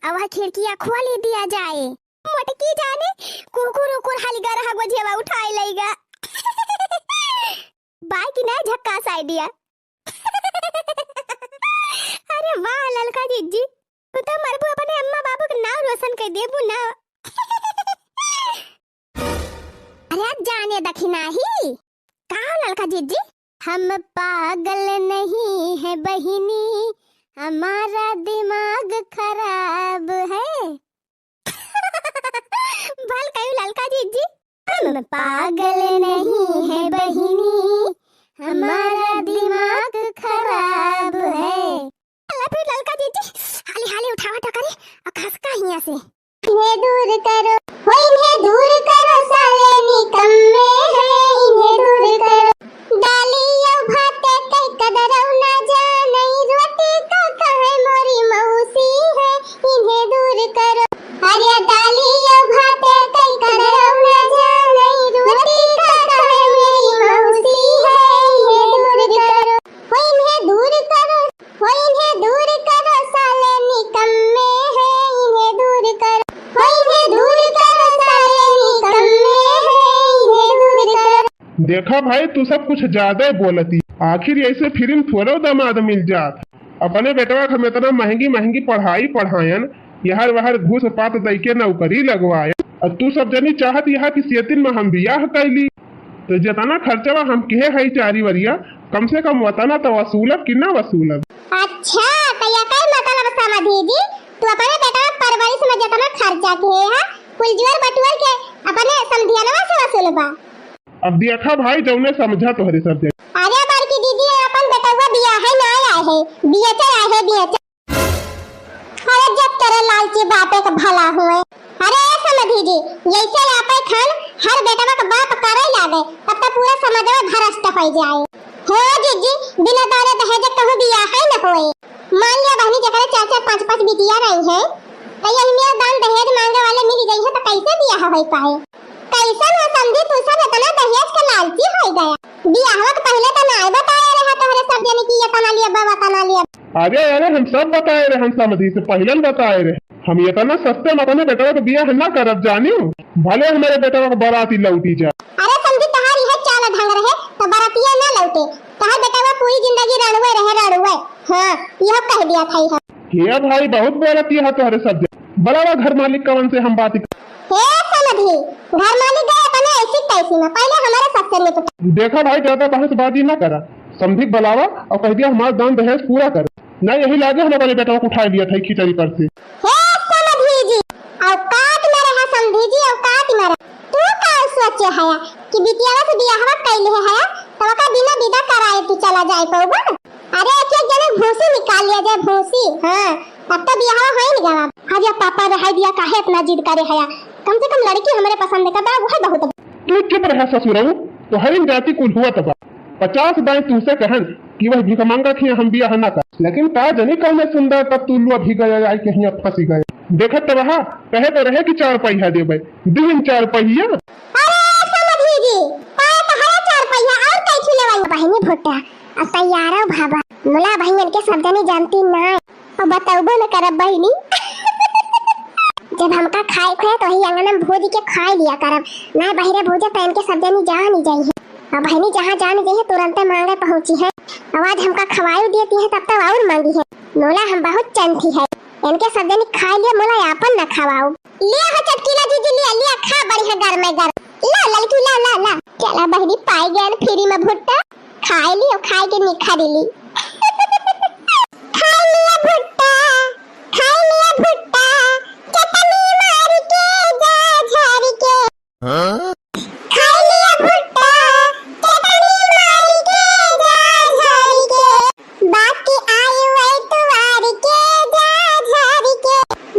और वह खिड़किया खोली दिया जाए। मोटकी जाने, कुकुर उकुर हलगा रहा गोझेवा उठाए लेगा। बाय कि ना झक्कास idea। अरे वाह ललका जिज्जी, तू तो मरबू अपने अम्मा बाबू के नाव रोशन कर देबू ना। अरे जाने दखिनाही, का हो ललका जिज्जी? हम पागल नहीं है बहिनी, हमारा दिमाग खराब है। भल कही ललका जीजी। हम पागल नहीं है बहिनी, हमारा दिमाग खराब है। चला फिर ललका जीजी, हाली हाली उठावा टोकरी और खसका हियां से। इन्हें दूर करो, हो इन्हें दूर करो, साले निकम्मे हैं, इन्हें दूर करो। दाली अउ भाते कई कदरौ ना जानै, रोटी का कहे मोरी मौसी है, इन्हें दूर करो। अरे दाली अउ भाते कई कदरौ ना जानै, रोटी का कहे मेरी मौसी है, इन्हें दूर करो। हो इन्हें दूर करो, हो इन्हें दूर करो, साले निकम्मे हैं, इन्हें दूर करो। हो इन्हें दूर करो, साले निकम्मे हैं, इन्हें दूर करो। देखा भाई, तू सब कुछ ज्यादा ही बोलती। आखिर ऐसे फिरिम थोड़ो दामाद मिल जात। अपने बेटवा के हम इतना महंगी महंगी पढ़ाई पढ़ायन, यहर वहर घूस पात दइके नौकरी लगवायन, और तू सब जनी चाहत यहा कि सेतिन में हम बियाह कैली। तो जितना खर्चवा हम किहे हई चारी वरिया, कम से कम वतना तो वसूलब कि ना वसूलब? अच्छा, तो यकर मतलब समधी जी, तू अपने बेटवा के परवरिश में जितना खर्चा किहे है, कुल जुअर बटुअर के अपने समधियनवा से वसूलबा? अब देखा भाई, जौने समझा तोहरे सब जने। अरे बड़की दीदी, अपन बेटवा बियाहे ना आए है, बियचर आए है, बियचर। अरे जब तेरे लालची बापे के भला हुए। अरे ए समधी जी, यैसे आपे खान हर बेटवा के बाप करे लागे, तब तो पूरा समाजवा भ्रष्ट हो जाए। हो जीजी, बिना दारे दहेज कहूँ बियाहे न होए। मान लिया बहनी, जेकरे चार चार पाँच पाँच बिटिया रही है, तो यही में दान दहेज मांगे वाले मिल गई है, तो कैसे बियाह हो पाए? कैसन हो समधी, तू सब इतना दहेज के लालची हो गया। बियाहवा के पहले तो नाय बताए रहे तोहरे सब जने कि ये तना लिया, बाबा तना लिया। अरे, अरे, हम सब बताए रहे, हम समधी से पहले न बताए रहे। हम ये तना सस्ते में अपने बेटवा के बियाह ना करब जानियो, भले हमारे बेटवा के बाराती लौटी जा। अरे समधी, तोहार यह चाल ढंग रहे तो बारातिया ना लौटे, तोहार बेटवा पूरी जिंदगी रणुए रहे, रणुए। हाँ, यह कह दिया था यह। हे भाई, बहुत बोलत यह तोहरे सब जने। बलावा घर मालिक कवन से हम बात कर। हे समधी, घर मालिक गए अपने ऐसी तैसी में, पहले हमारे सबसे निपटा। देखा भाई, ज्यादा बहसबाजी ना करा, समधी के बलावा और कह दिया हमार दान दहेज पूरा कर, ना यही लागे हम अपने बेटवा को उठा लिया था खिचड़ी पर से। हे समधी जी, औकात में रहा समधी जी, औकात में रहा। तू का सोचे हया कि बिटियावा से बियाहवा कैले है हया, तो ओका बिना विदा कराए तू चला जाए पौबा? अरे, एक एक जने भूसी निकाल लिया जाए, भूसी। हाँ, तब तो बियाह होई न गवा। अरे पापा, रहाई दिया, काहे इतना जिद करे हया? कम से कम लड़की हमरे पसंद का बा, वह बहुत बा। तू चुप रहा ससुरऊ, तोहरी जाति कुल हुआ तबा। पचास दाई तुमसे कहन कि वह भिखमंगा थी, हम बियाह ना कर, लेकिन का जनी कौन सुंदर तब तू लो भी गया, आई कहीं फंसी गए। देखत तो रहा, कहे तो रहे कि चार पहिया देबे, दिन चार पहिया। अरे समधी जी, पाए तो हया चार पहिया और कैसे लेवाई? बहिनी भुट्टा, अब तैयार हो भाबा। मुला बहिन के सब जनी जानती ना, और बतौबो न करब बहिनी। जब हमका खाए के है तो वही अंगन में भूज के खाए लिया करब, ना बहिरे भूजे तो इनके सब जनी जान ही जाई है। और बहिनी जहाँ जान जाई है तुरंते मांगे पहुँची है। और आज हमका खवाई देती है तब तो और मांगी है। मुला हम बहुत चंठी है, इनके सब जनी खाए लिया, मुला आपन न खवाओ। लिया हो चटकीला जीजी, लिया, लिया, खा बढ़िया गरमे गरम। ला ललकी, ला, ला, ला। चला बहिनी, पाई गयन फ्री में भुट्टा, खाए ली और खाए के निखा दिली। खाए लिया भुट्टा, खाए लिया भुट्टा, चटनी मार के जा झाड़ के। हाँ? खाए लिया भुट्टा, चटनी मार के जा झाड़ के। बाकी आई वही तुआर के जा झाड़ के,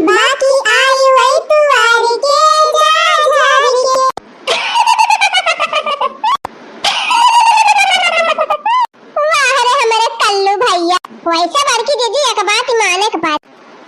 बाकी आई वही तुआर के जा झाड़ के। वाह रे हमारे कल्लू भैया, वैसे बड़की दीदी एक बात माने के बात।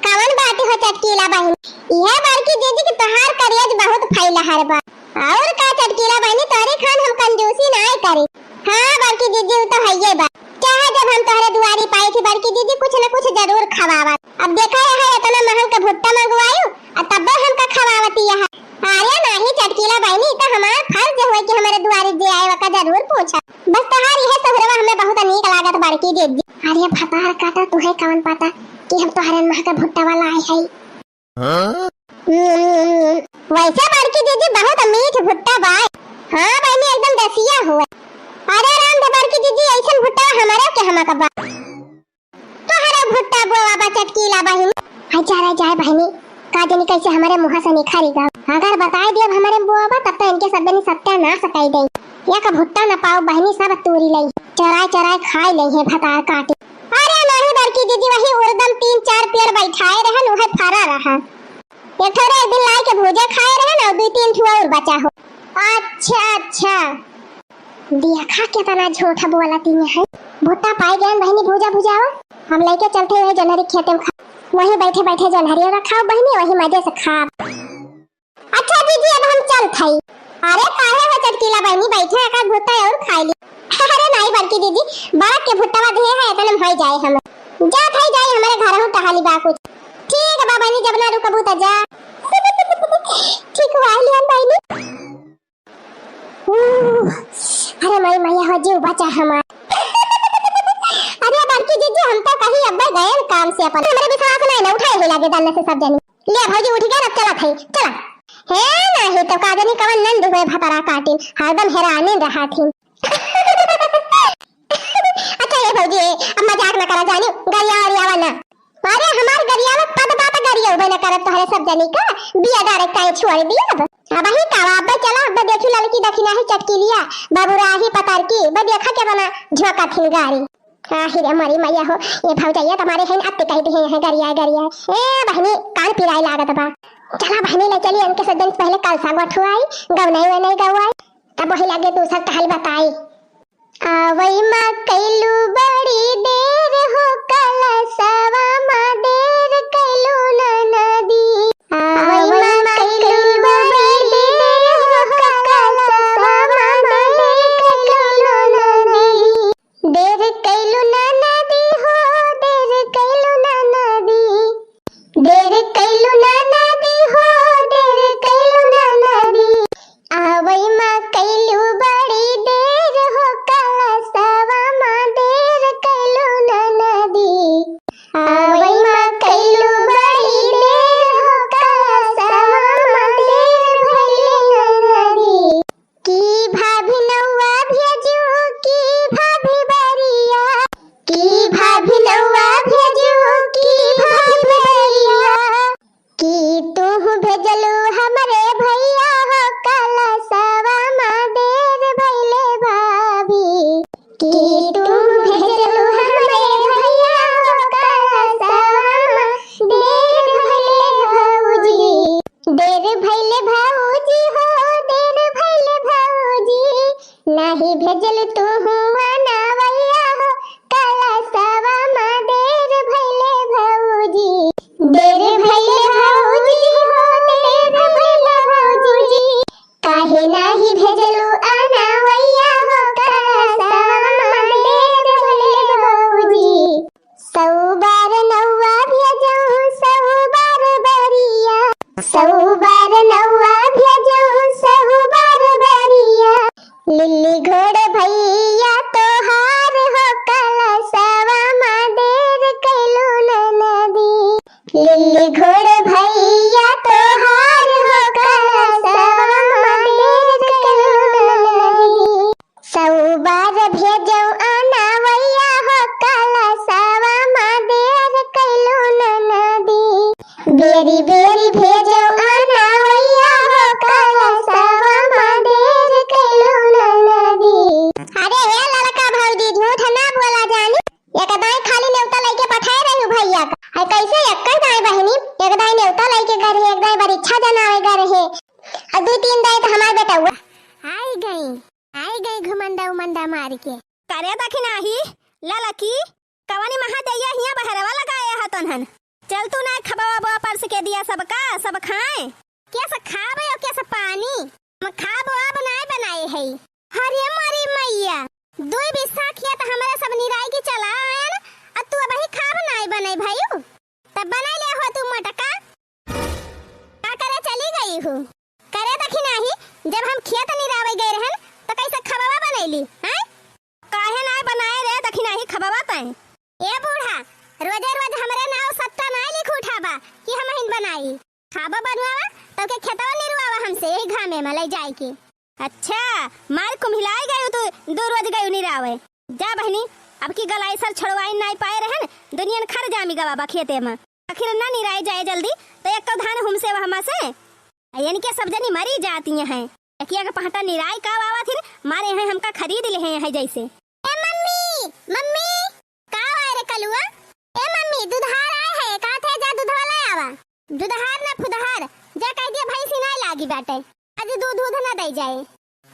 कवन बात हो चटकीला बहिन? यह बड़की दीदी के तोहार करेज बहुत फैला हर बा। और का चटकीला बहिनी, तोरे खान हम कंजूसी नाय करी। हाँ बड़की दीदी, उ तो हइये बा। चाहे जब हम तोहरे दुआरी पाई थी बड़की दीदी, कुछ न कुछ जरूर खवावत। अब देखा यह इतना महंग के भुट्टा मंगवायु, आ तब्बे हमका खवावती यह। अरे नाही चटकीला बहिनी, ई तो हमार फर्ज हुए कि हमारे दुआरी जे आए ओका जरूर पूछा। बस तोहार यह सहुरवा हमें बहुत नीक लागत बड़की दीदी। अरे भतार काटा, तुहे कवन पता कि हम तोहरे महंगा भुट्टा वाला आए हई। हाँ? हम्म, वैसे बड़की दीदी बहुत मीठ भुट्टा बाय। हाँ बहिनी, एकदम देसिया हुआ। अरे राम दे बड़की दीदी, ऐसे कब्बा। तोहरे भुट्टा बोआ बा चटकीला बहिनी। हाय जा रे जाए बहिनी, का जनी कैसे हमरे मुँह से निखरी गा। अगर बताई देब हमरे बोआ बा, तब तो इनके सब जनी सत्यानाश कई देई। एक भुट्टा न पाओ बहिनी, सब तूरी लई, चराए चराए खाई लई है भतार काटी। अरे नहीं बड़की दीदी, वही उर्दम तीन चार पेड़ बैठाए रहन, उहे फरा रहा। एक ठो रे एक दिन लाई के भूजा खाए रहन और दुई तीन ठो और बचा हो। अच्छा अच्छा। देखा केतना झूठ बोलत ही है। भुट्टा पाई गयन बहिनी भूजा भुजावा। हम लेके चलते हुए जनहरी खेते में खा। वहीं बैठे बैठे जनहरिया रखाओ बहिनी, वहीं मजे से खाब। अच्छा दीदी, अब हम चलत हई। अरे काहे हो चटकीला बहिनी, बैठे एक आध भुट्टा और खाई ली। अरे नहीं बड़की दीदी, बड़क के भुट्टावा देहे है, इतने में होई जाए हम। जात हई जाई, हमरे घर हूँ टहली बा कुछ। ठीक बा बहिनी, जब ना रुकबू त जा। ठीक बा, आइली हम बहिनी। ऊ, अरे माई मैया हो, जीव बचा हमार। अरे बड़की जीजी, हम तो कहीं अब्बे गए काम से अपन। हमरे विश्वास नहीं ना उठाए ही लागे दल्ले से सब जनी। ले भौजी उठ गए, अब चलत है, चला। हे नहीं तो का जनी कवन नंद हुए भतरा काटिन, हरदम हेरानिन रहा थी। अच्छा ये भौजी, अब मजाक ना करा जानी, गरिया वरियावा ना। अरे हमार गरियावा पद बात गरिया उबे न करत तोहरे सब जनी का, बिया डारे काहे छोड़ दिया अब। अब ही का, अब चला, अब देखी ललकी दखिना ही चटकीलिया, बाबू राही पतार की, अब देखा के बना झोंका थिन गारी। आही रे मरी मैया हो, ये भौजैया तुम्हारे हैं अत्ते कह दिए हैं गरिया गरिया। ए बहनी, कान पिराए लागत बा। चला बहनी ले चली इनके सब जनी पहले कलसा गोठवाई, गवनाई वनाई गवाई, तब वही लगे दूसर टहल बताई। आवई मा कइलू बड़ी देर हो, कलसवा मा देर कइलू ननदी। आवई मा कइलू बड़ी देर हो, कलसवा मा देर कइलू ननदी। देर कइलू ननदी हो, देर कइलू ननदी। देर कइलू ननदी हो, देर कइलू ननदी। आवई मा कइलू बड़ी देर हो, कलसवा मा देर कइलू ननदी। आवई मा कइलू बड़ी देर हो, कलसवा मा देर भइले ननदी। की भाभी नौवा भेजू, की भाभी बरिया, की भाभी नौवा भेजू, की भाभी बरिया। की तू भेजलू हमरे भैया हो, कलसवा मा देर भइले भाभी। की तू भेजलू हमरे भैया हो, कलसवा मा देर भइले भौजी। देर भइले भौजी हो, देर भइले भौजी। नाही भेजल तू हुआ नवैया हो, कलसवा मा देर भइले भौजी। देर भइले भौजी हो, देर भइले भौजी। काहे नाही भेजलू अनवैया हो, कलसवा मा देर भइले भौजी। सौ बार नौवा भेजऊ, सौ बार बरिया। सौ बार नौवा भेजऊ, सौ बार बरिया। लिल्ली घोड़ भैया तोहार हो, कलसवा मा देर कइलू ननदी। लिल्ली घोड़ भैया तोहार हो, कलसवा मा देर कइलू ननदी। सौ बार भेजऊ अनवैया हो, कलसवा मा देर कइलू ननदी। बेरी बेरी भेजऊ अनवैया हो, कलसवा मा देर कइलू ननदी। अरे हे ललका भौजी, झूठ ना बोला जानी। एक दाई खाली नेवता लइके पठाए रही भैया का। अरे कैसे एक दाई बहिनी, एक दाई नेवता लइके गए रहे, एक दाई बरिच्छा जनावे गए रहे, और दू तीन दाई तो हमार बेटउआ। आई गई। आई गई घुमंडा उमंडा मार के। करे दखिनाही, ललकी, कवनी महादैया हियां बहरवा लगाए ह तोन्हन। चल तू ना खबवा बवा परस के दिया सबका, सब खाए। के से खाबे और के से पानी? हम खाब वाब नाय बनाए है। हरे मरी मैया, दुई बिस्सा खेत हमरे सब निराई के चला आयन, आ तू अबही खाब नाय बनाए भयू। तब बनाए ले हो तू मोटका। का करे चली गई हूँ? करे दखिनाही, जब हम खेत निरावे गए रहन, त कैसे खबवा बनैली, हैं? काहे नाय बनाए रे दखिनाही खबवा तैं? ए बूढ़ा, रोजे रोज हमरे नाव सत्ता नाय लिख उठाबा कि हमहिन बनाई। खाबा बनवावा, तब के खेतवा निरवावा हमसे यही घामे में ले जाए के। अच्छा, मार कुम्हिलाई गयू तू, दू रोज गयू निरावे। जा बहिनी, अब की गलाइसर छोड़वाई नाई पाए रहन, दुनियन खर जामी गवा बा खेते में। आखिर ना निराई जाए जल्दी, तो एक धान हमसे वहमा से। आ इनके सब जनी मरी जाती हैं। एकिया के पहटा निराई का आवा थिन, मारे हैं हमका खरीद ले हैं जैसे। ए मम्मी, मम्मी, का आवा रे कलुआ? ए मम्मी, दुधार आए है, का थे जा दुधवा ले आवा। दुधार ना फुदहार, जा कह दिया भैंसी नाई लागी बाटे, आज दूध दूध ना दे जाए।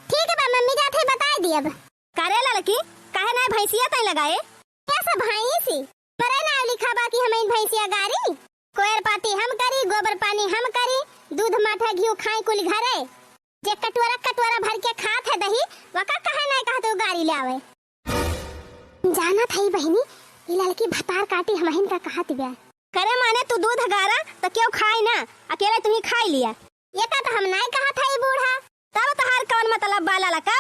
ठीक बा मम्मी, जात है बताई दियब। करे लड़की, काहे नाई भैंसिया तई लगाए? कैसे भैंसी? मरे नाई लिखा बा कि हम इन भैंसिया गारी? कोयर पाती हम करी, गोबर पानी हम करी, दूध माठा घिउ खाई कुल घरे। जे कटोरा कटोरा भर के खात है दही, वका काहे नाई कहत उ गारी ले आवे? जानत हई बहिनी, ई लड़की भतार काटी हमहिन का कहत बिया। करे माने तू दूध गारा त क्यों खाई ना, अकेले तुही खाई लिया। ये का तो हम नाई कहत हई बूढ़ा। तब तोहार कौन मतलब बा ललका?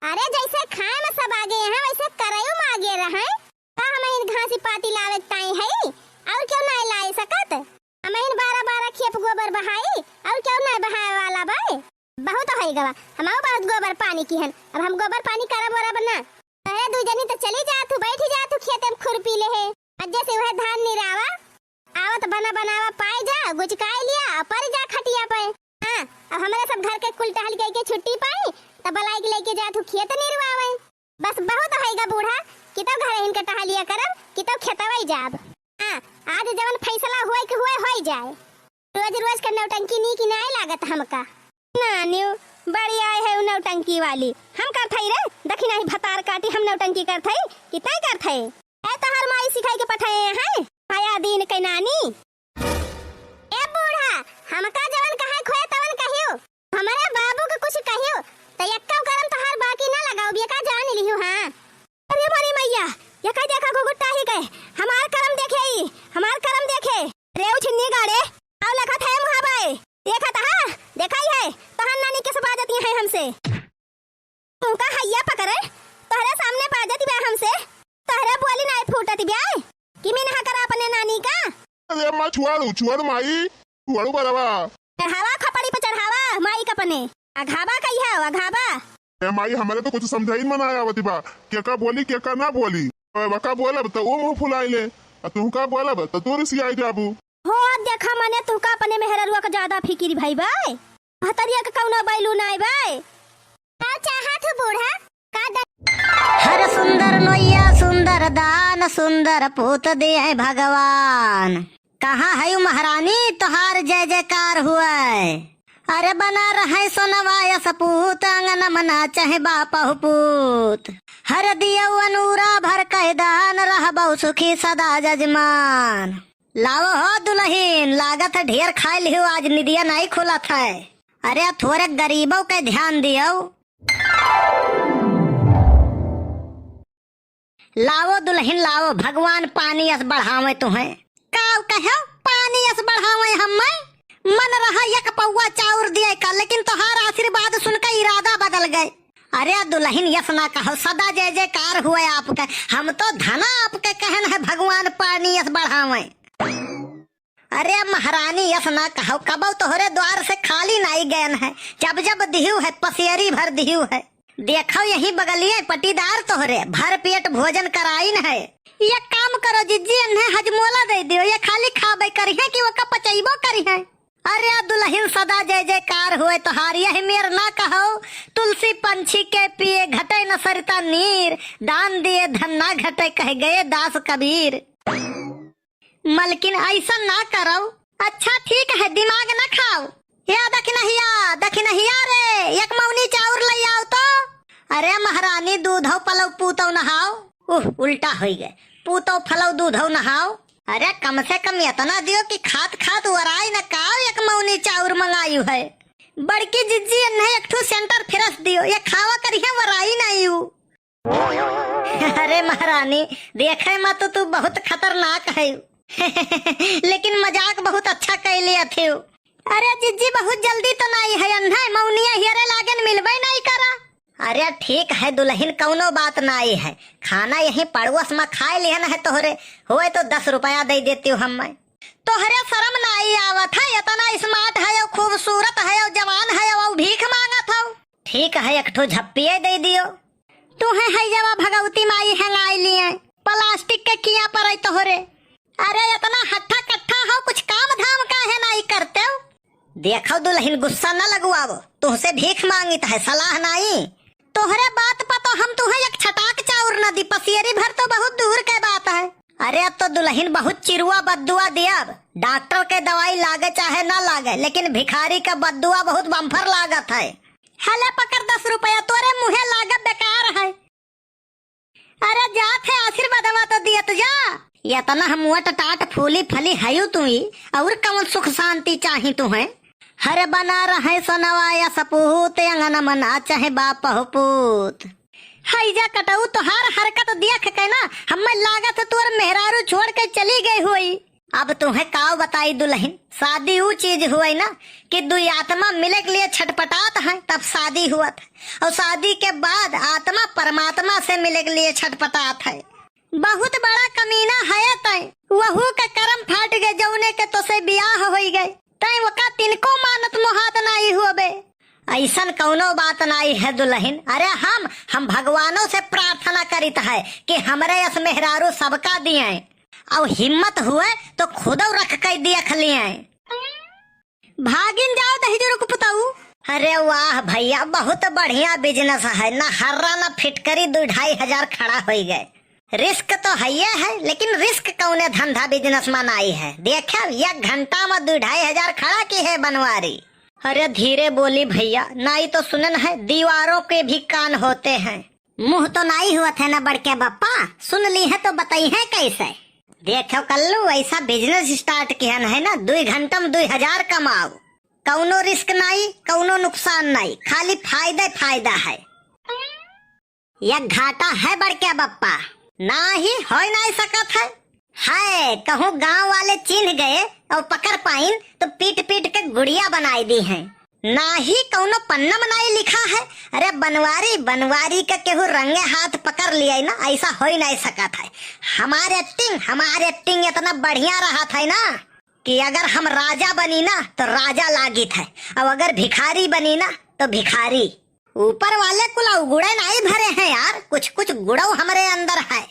अरे जैसे खाए में सब आगे हैं, वैसे करयू में आगे रहे। का हमहिन घासी पाती लावे के ताई हई, और क्यों नाई लाए सकत? हमहिन बारह बारह खेप गोबर बहाई, और क्यों नाई बहाए वाला बाए? बहुत होई गवा, हमहू बहुत गोबर पानी किहन, अब हम गोबर पानी करब वरब ना। अरे दुइ जनी तो चली जा तू, बैठी जा तू खेते में खुरपी लेहे। अज्जे से वह धान निरावा, आवत बना बनावा पाए जा, गुचकाए लिया, और पड़ जा खटिया पे। हाँ, अब हमरे सब घर के कुल टहल के, के छुट्टी पाई, तब बलाई के लेके जा तू खेत निरवावे। बस बहुत होइगा बूढ़ा, कि तो घर इनके टहलिया करब, कि तो खेतवई जाब। हाँ, आज जवन फैसला होए के होए, होई जाए। रोज रोज के नौटंकी नीक नाय लागत हमका। नानियो, बड़ी आए है उ नौटंकी वाली। हम करथई रे, देखी नहीं भतार काटी, हम नौटंकी करथई, कि तैं करथई? ए तहार माई सिखाई के पठाए हैं, आया दिन के नानी। ए बूढ़ा, हमका जवन कहे खोए तवन कहियो, हमरे बाबू के कुछ कहियो, त एक्को करम तहार बाकी ना लगाओ, बेका जान लिहू, हाँ। अरे मोरी मैया, ये का देखा घुघुट्टा ही गए, हमार करम देखे ई, हमार करम देखे। रे उछिन्नी गाड़े, आओ लखत है मुहाबाए, देखत हा, देखा ही है, तोहर नानी किस बाजत ही है हमसे। तुमका हैया पकड़े, तोहरे सामने बाजत बा हमसे, तोहरे बोली नाय फूटत बा, कि मिनहा करा अपने नानी का। अरे अम्मा, छुआड़ू, छुआड़ू माई, छुआड़ू बरवा। चढ़ावा खपड़ी पे चढ़ावा, माई का अपने, अघाबा कही है, अघाबा। ए माई, हमरे तो कुछ समझाई में ना आवत बा, के का बोली, के का ना बोली। ए, वका बोलब त ऊ मुँह फुलाई ले, आ तुहका बोलब त तू रिसियाई जाबू। हो, अब देखा मने तुहका अपने मेहररुआ का ज्यादा फिकिर भई बा। भतरिया के कौनो बैलू नाय बा। का चाहत हो बूढ़ा? का द- हर सुंदर नोइया सुंदर दान, सुंदर पूत दिए भगवान। कहाँ है यू महारानी तोहार जय जयकार हुए। अरे बना रहे सोनवा यस पूत, आंगन मना चाहे बापहु पूत। हर दियो अनूरा भर कह दान, रहबौ सुखी सदा जजमान। लाओ हो दुलहिन, लागत है ढेर खाए लिहो, आज निदिया नाई खुलत है। अरे थोरे गरीबों के ध्यान दियो। लाओ दुलहिन लाओ, भगवान पानी अस बढ़ावे तुहें। का कहो, पानी अस बढ़ावे हमें? मन रहा एक पौवा चाउर दिए का, लेकिन तोहार आशीर्वाद सुनकर इरादा बदल गए। अरे दुलहिन यस ना कहो, सदा जय जयकार हुए आपके। हम तो धना आपके कहन है, भगवान पानी यस बढ़ावे। अरे महारानी यस ना कहो, कबौ तोहरे द्वार से खाली नाई गयन है। जब जब दिहु है, पसेरी भर दिहु है। देखो यही बगलिए पटीदार तोहरे भर पेट भोजन कराइन है। ये काम करो जिज्जी, इन्हें हजमोला दे दियो, ये खाली खाबे करिहे कि वका पचैबो करिहे। अरे दुलहिन सदा जय जयकार होए तोहार, यह मेर ना कहो, तुलसी पंछी के पिए घटे न सरिता नीर, दान दिए धन ना घटे कह गए दास कबीर। मलकिन ऐसा ना करो। अच्छा ठीक है, दिमाग ना खाओ। या दखिनहिया, दखिनहिया रे, एक मौनी चाउर ले आओ तो। अरे महारानी, दूधौ पलौ पूतौ नहाओ। उह, उल्टा होई गए। पूतौ फलौ दूधौ नहाओ। अरे कम से कम इतना दियो कि खात खात वराई न काओ, एक मौनी चाउर मंगायु है। बड़की जिज्जी इन्हें एक ठो सेंटर फ्रेश दियो, ये खावा करिहे वराई नहीं यू। अरे महारानी, देखे में तो तू बहुत खतरनाक है, लेकिन मजाक बहुत अच्छा कैले अथेउ। अरे जिज्जी, बहुत जल्दी तो नाई है, अन्हे मौनिया हियरे लागन मिलबे नाई करा। अरे ठीक है दुलहिन, कौनो बात नाई है, खाना यहीं पड़ोस में खाए लिहन है तोहरे, होए तो दस रुपया दे देती हूँ हम मैं। तोहरे शर्म नाई आवत है, इतना smart है, खूबसूरत है, जवान है, और भीख मांगत हो। ठीक है, एक ठो झप्पिए दे दियो। तू है हैजवा भगवती माई हेंगाई लिए, प्लास्टिक के किया पर आई तोहरे। अरे इतना हट्ठा कट्ठा हो, कुछ काम धाम काहे नाई करते हो? देखो दुलहिन, गुस्सा न लगवावो, तुहसे भीख मांगित है, सलाह नाई। तोहरे बात पर तो हम तुहे एक छटाक चाउर न दी, पसियरी भर तो बहुत दूर के बात है। अरे अब तो दुलहिन बहुत चिरुआ बद्दुआ दियाब, डॉक्टर के दवाई लागे चाहे ना लागे, लेकिन भिखारी का बद्दुआ बहुत बम्फर लागत है। हले पकड़ दस रुपया, तोरे मुहे लागे बेकार है। अरे जात है आशीर्वादवा तो दियत जा। यतना हम वट टाट फूली फली हयू तू ही, और कौन सुख शांति चाही तू है? हर बना रहे सोनवा या सपूत, अंगन मना चाहे बाप हो पूत। हैजा कटऊ, तोहार हरकत देख के ना हमें लागत है तोर मेहरारू छोड़ के चली गई होई। अब तुहे काव बताई दुलहिन, शादी ऊ चीज हुए ना कि दुई आत्मा मिले के लिए छटपटात है, तब शादी हुअत है, और शादी के बाद आत्मा परमात्मा से मिले के लिए छटपटात है। बहुत बड़ा कमीना है तय, वहू के करम फाट गए, जौने के तोसे बियाह होई गए, तय वका तिनको मानत मोहात नाई होबे। ऐसन कौनो बात नाई है दुलहिन। अरे हम, हम भगवानों से प्रार्थना करित है कि हमरे यस मेहरारू सबका दिए, और हिम्मत हुए तो खुदौ रख के देख लिए। भागिन जाओ दहिजरू के पुतऊ। अरे वाह भैया, बहुत बढ़िया business है, ना हर्रा ना फिटकरी, दो ढाई हजार खड़ा होई गए। Risk तो हइये है, लेकिन risk कौने धंधा business में नाई है। देखे, एक घंटा में दो ढाई हजार खड़ा की है बनवारी। अरे धीरे बोली भैया, नाई तो सुनन है, दीवारों के भी कान होते हैं। मुँह तो नाई हुआ थे ना बड़के बप्पा, सुन ली है तो बताई है कैसे। देखो कल्लू, ऐसा business start किहन है ना, दुई घंटा में दुई हजार कमाओ, कौनो risk नाई, कौनो नुकसान नाई, खाली फायदा फायदा है। यह घाटा है बड़के बप्पा, ना ही होई नाई सकत है। है, कहूँ गांव वाले चिन्ह गए और पकड़ पाइन तो पीट पीट के गुड़िया बनाई दी हैं। ना ही कौनो पन्ना में नाई लिखा है। अरे बनवारी, बनवारी का केहू रंगे हाथ पकड़ लिया ना, ऐसा होई नाई सकत है। हमार acting, हमार acting इतना बढ़िया रहत है ना कि अगर हम राजा बनी ना तो राजा लागित है, और अगर भिखारी बनी ना तो भिखारी। ऊपर वाले कुल उगुड़े नाई भरे हैं यार, कुछ कुछ गुड़ो हमरे अंदर है।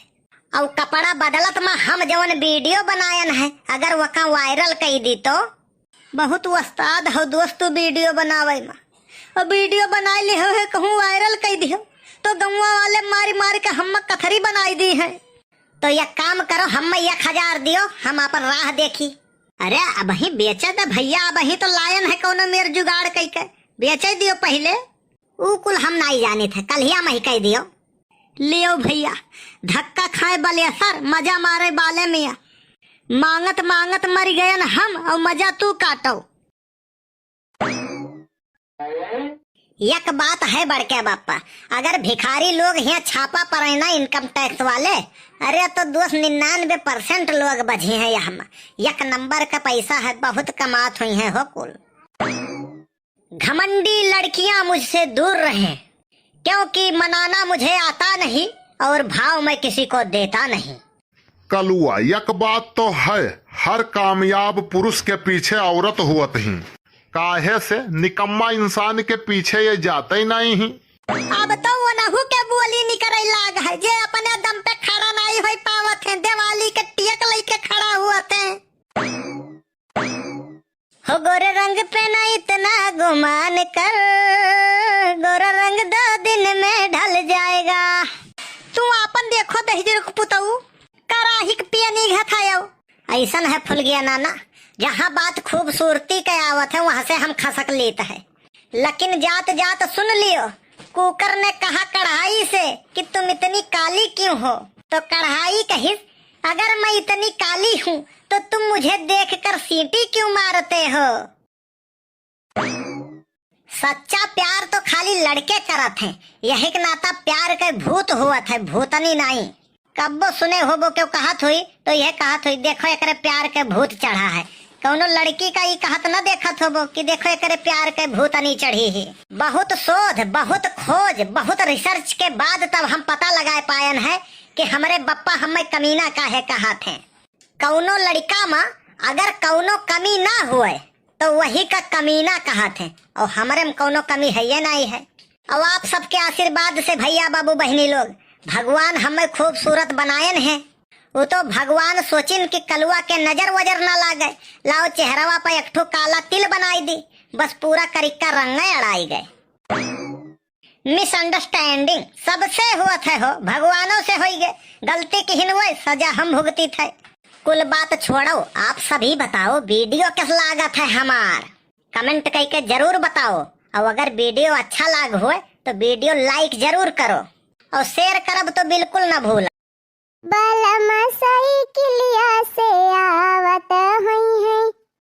और कपड़ा बदलत में हम जवन video बनायन है, अगर वका viral कई दी तो। बहुत उस्ताद हो दोस्त तू video बनावे में। और video बनाई लिहो है, कहूँ viral कई दिहो तो गौवा वाले मारी मारी के हम कथरी बनाई दी है। तो एक काम करो, हम एक हजार दियो, हम अपन राह देखी। अरे अबही बेचे दे भैया, अबही तो लायन है कौनो मेर जुगाड़ कई के, बेचे दियो पहिले। ऊ कुल हम नाई जानित है, कल्हिया मही कह दियो। लियो भैया, धक्का खाए बलेसर, मजा मारे बाले मिया। मांगत मांगत मर गयन हम, और मजा तू काटो। एक बात है बड़के बाप्पा, अगर भिखारी लोग हियाँ छापा पड़े ना income tax वाले, अरे तो दोस्त निन्यानवे percent लोग बझी हैं यहाँ। एक number का पैसा है, बहुत कमात हुई हैं हो कुल। घमंडी लड़कियां मुझसे दूर रहें, क्योंकि मनाना मुझे आता नहीं और भाव मैं किसी को देता नहीं। कलुआ, एक बात तो है, हर कामयाब पुरुष के पीछे औरत होत ही, काहे से निकम्मा इंसान के पीछे ये जाते ही नहीं ही। अब तो ओनहु के बोली निकरे लाग है, जे अपने दम पे खड़ा नहीं होई पावत है, दिवाली के टेक लेके खड़ा हुआ थे। हो गोरे रंग पे ना इतना गुमान कर, गोरा रंग दो दिन में ढल जाएगा। तू आपन देखो दहिजर के पुतऊ, कराही के पियनी घथायो। ऐसन है फुलगिया नाना, जहाँ बात खूबसूरती के आवत है, वहाँ से हम खसक लेत है। लेकिन जात जात सुन लियो, कुकर ने कहा कढ़ाई से कि तुम इतनी काली क्यों हो? तो कढ़ाई कहिस, अगर मैं इतनी काली हूँ तो तुम मुझे देखकर सीटी क्यों मारते हो? सच्चा प्यार तो खाली लड़के करत हैं, यही के नाता प्यार के भूत होत है, भूतनी नाई। कब्बो सुने होबो केहू कहत होई तो यह कहत होई, "देखो एकरे प्यार के भूत चढ़ा है।" कौनो लड़की का ई कहत न देखत होबो कि "देखो एकरे प्यार के भूतनी चढ़ी है।" बहुत शोध, बहुत खोज, बहुत research के बाद तब हम पता लगाए पायन है कि हमरे बप्पा हमें कमीना काहे कहत हैं। कौनो लड़का में अगर कौनो कमी ना हुए तो वही का कमीना कहत हैं, और हमरे में कौनो कमी है ये नहीं है। अब आप सबके आशीर्वाद से भइया बाबू बहिनी लोग, भगवान हमें खूबसूरत बनायन है। वो तो भगवान सोचिन कि कलुआ के नजर वजर ना लागे, लाओ चेहरवा पे एक ठो काला तिल बनाई दी, बस पूरा करिक्का रंगे अड़ाई गए। Misunderstanding सबसे होत है हो, भगवानों से होई गए, गलती किहिन हुए, सजा हम भुगतित है। कुल बात छोड़ो, आप सभी बताओ video कस लागत है हमार, comment कइके जरूर बताओ। और अगर video अच्छा लाग होए तो video like जरूर करो और share करब तो बिल्कुल ना भूलो। बलम साइकिलिया से आवत होइहैं,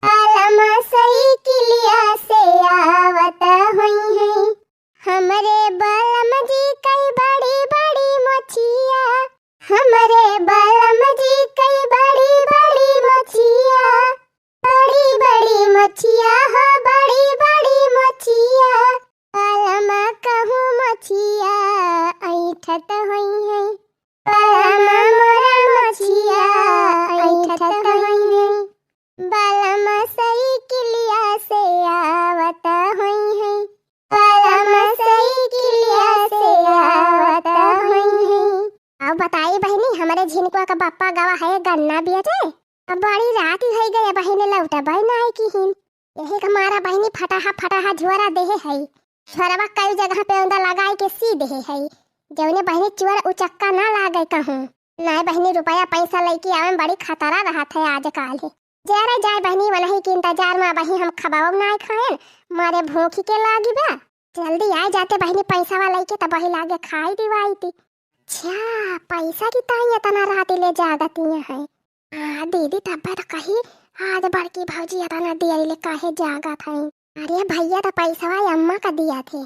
बलम साइकिलिया से आवत होइहैं। हमरे बलम जी कई बड़ी बड़ी मोछिया, हमरे बलम जी कई बड़ी बड़ी मोछिया, बड़ी बड़ी मोछिया हो, बड़ी बड़ी मोछिया। बलम कहूँ मोछिया ऐठत होइहैं, बलम मोरा मोछिया ऐठत होइहैं। बलम साइकिलिया से आवत होइहैं, बलम साइकिलिया से आवत होइहैं। अब बताई बहिनी, हमरे झिनकुआ का बप्पा गवा है गन्ना बेचे। अब बड़ी रात ही होई गई, बहिनी लौटबे नाई किहिन। यही का मारा बहिनी फटाहा फटाहा झुअरा देहे है। झुअरवा कई जगह पे उंदा लगाई के सी देहे है, जौने बहिनी चुअर उचक्का ना लागे कहूँ। नाई बहिनी, रुपया पैसा लइके आवे में बड़ी खतरा रहत है आजकाल। जरे जाए बहिनी, वनही के इंतजार में बही हम खबाओ नाई खाएन, मारे भूखी के लागी बा। जल्दी आए जाते बहिनी पैसावा लइके, तब वही लागे खाई दिवाई ती। अच्छा, पैसा की ताई इतना रात ले जागती है। हाँ दीदी, तब तो कही आज बड़की भौजी इतना देर ले काहे जागत है। अरे भैया, तो पैसवा अम्मा का दिया थे,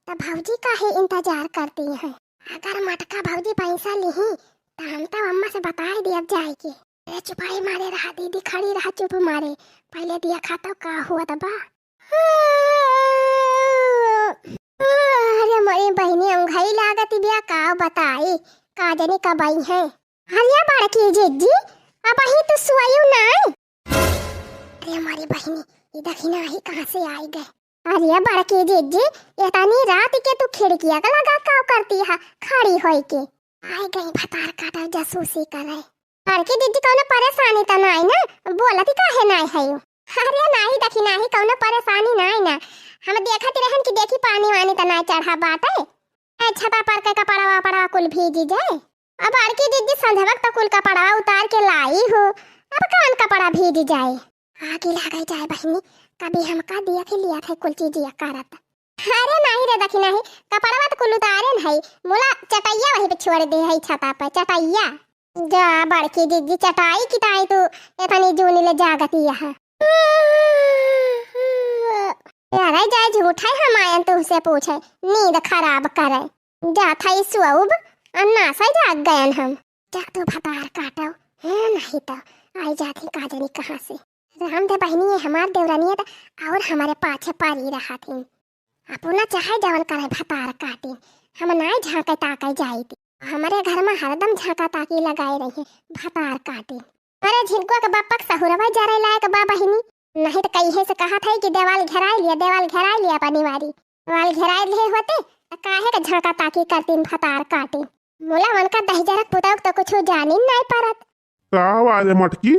तो भौजी काहे इंतजार करती हैं? अगर मटका भौजी पैसा लिही, तो हम तो अम्मा से बताए दियब जाए के। अरे चुपाई मारे रहा दीदी, खड़ी रहा चुप मारे, पहले दिया खा तो का हुआ तबा। अरे मोरी बहिनी, उंघई लागत बिया, का बताई, का जानी कब आई है। अरे बड़की जिज्जी, अबही तू सोयू नाई? अरे मोरी बहिनी, ई दखिनाही कहाँ से आई गए? अरे बड़की जिज्जी, इतनी रात के तू खिड़किया का लगा काव करती है खड़ी होई के? आई गई भतार काटा जासूसी करे। बड़की जिज्जी, कौनो परेशानी तो नाई ना? बोलती काहे नाई है यू? अरे नाई दखिनाही, कौनो परेशानी नाई ना। हम देखत रहन कि देखी पानी वानी तो नाई चढ़ा बाटे। ए, छता पर के कपड़वा वपड़वा कुल भीजी जाए। अब बड़की जिज्जी संझवक तो कुल कपड़वा उतार के लाई हो, अब कौन कपड़ा भीजी जाए? आगी लागे जाए बहिनी, कभी हमका दिया के लिया थे कुल चीजिया करत। अरे नाई रे दखिनाही, कपड़वा तो कुल उतारे न है, मुला चटैया वहीं पे छोड़ दे है छता पे, चटैया। जा बड़की जिज्जी, चटाई की ताई तू इतनी जूनी ले जागती यहाँ। अरे जाए झूठा ही हम आयन तुमसे पूछे, नींद खराब करे। जा था ई सुअब, अन्ना से जाग गयन हम। जा तू भतार काटो, है नहीं तो आई जाती का जानी कहाँ से। राम दे बहिनी, ये हमार देवरानी है तो और हमारे पाछे पड़ी रहा थी। अपना चाहे जवन करे भतार काटी, हम नाय झांके ताके जाई थी। हमरे घर में हरदम झांका ताकी लगाए रही है भतार काटी। अरे झिनकुआ के बापक सहुरवा जरे लायक बा बहिनी, नहीं तो कहिए से कहा था कि देवाल घेराई लिया, देवाल घेराई लिया अपनी वारी। देवाल घेराई लिए होते तो काहे के झांका ताकी करतीन भतार काटी। मुला उनका दहिजरक पुतौक तो कुछ जानी नहीं परत। का आवाज है मटकी?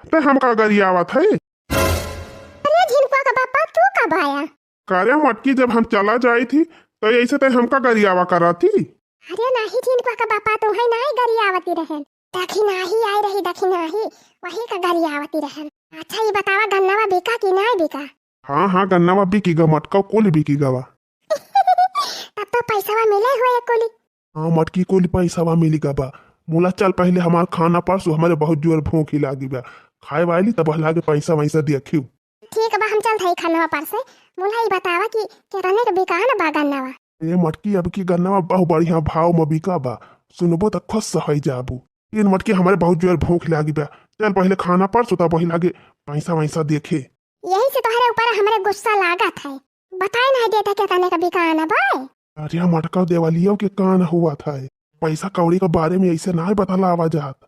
ते हमका गरियावत है? अरे झिनकुआ का बापा, तू कब आया? का रे मटकी, जब हम चला जाई थी, तो ऐसे ते हमका गरियावा करा थी? अरे नाही झिनकुआ का बापा, तू है नाही गरियावती रहन। दखिनाही आई रही, दखिनाही, वही का गरियावती रहन। अच्छा, ये बतावा, गन्नवा बिका कि नाही बिका? हाँ, हाँ, गन्नवा बिकी गा मटका, कुल बिकी गवा। तब तो पैसवा मिले हुए कुली। हाँ मटकी, कुल पैसवा मिली गवा। मुला चल पहले हमार खाना परसु, हमारे बहुत जोर भूखी लागी बा। खाए वाली तब लागे पैसा वैसा देखियो। ठीक बा, हम चलत हई खानवा परसे। मुला ई बतावा कि केतने के बिकान बा गन्नवा? ए मटकी, अब की गन्नवा बहु बढ़िया भाव में बिका बा। सुनबो त खुश होइ जाबू। ए मटकी, हमारे बहुत जोर भूख लागी बा। चल पहले खाना परसु, तब वही लागे पैसा वैसा देखे। यही से तोहरे ऊपर हमरे गुस्सा लागत है। बताए नहीं देते केतने के बिकान बा। अरे मटका, देवालियों के कान हुआ था। पैसा कौड़ी के बारे में ऐसे ना बतलावा जात।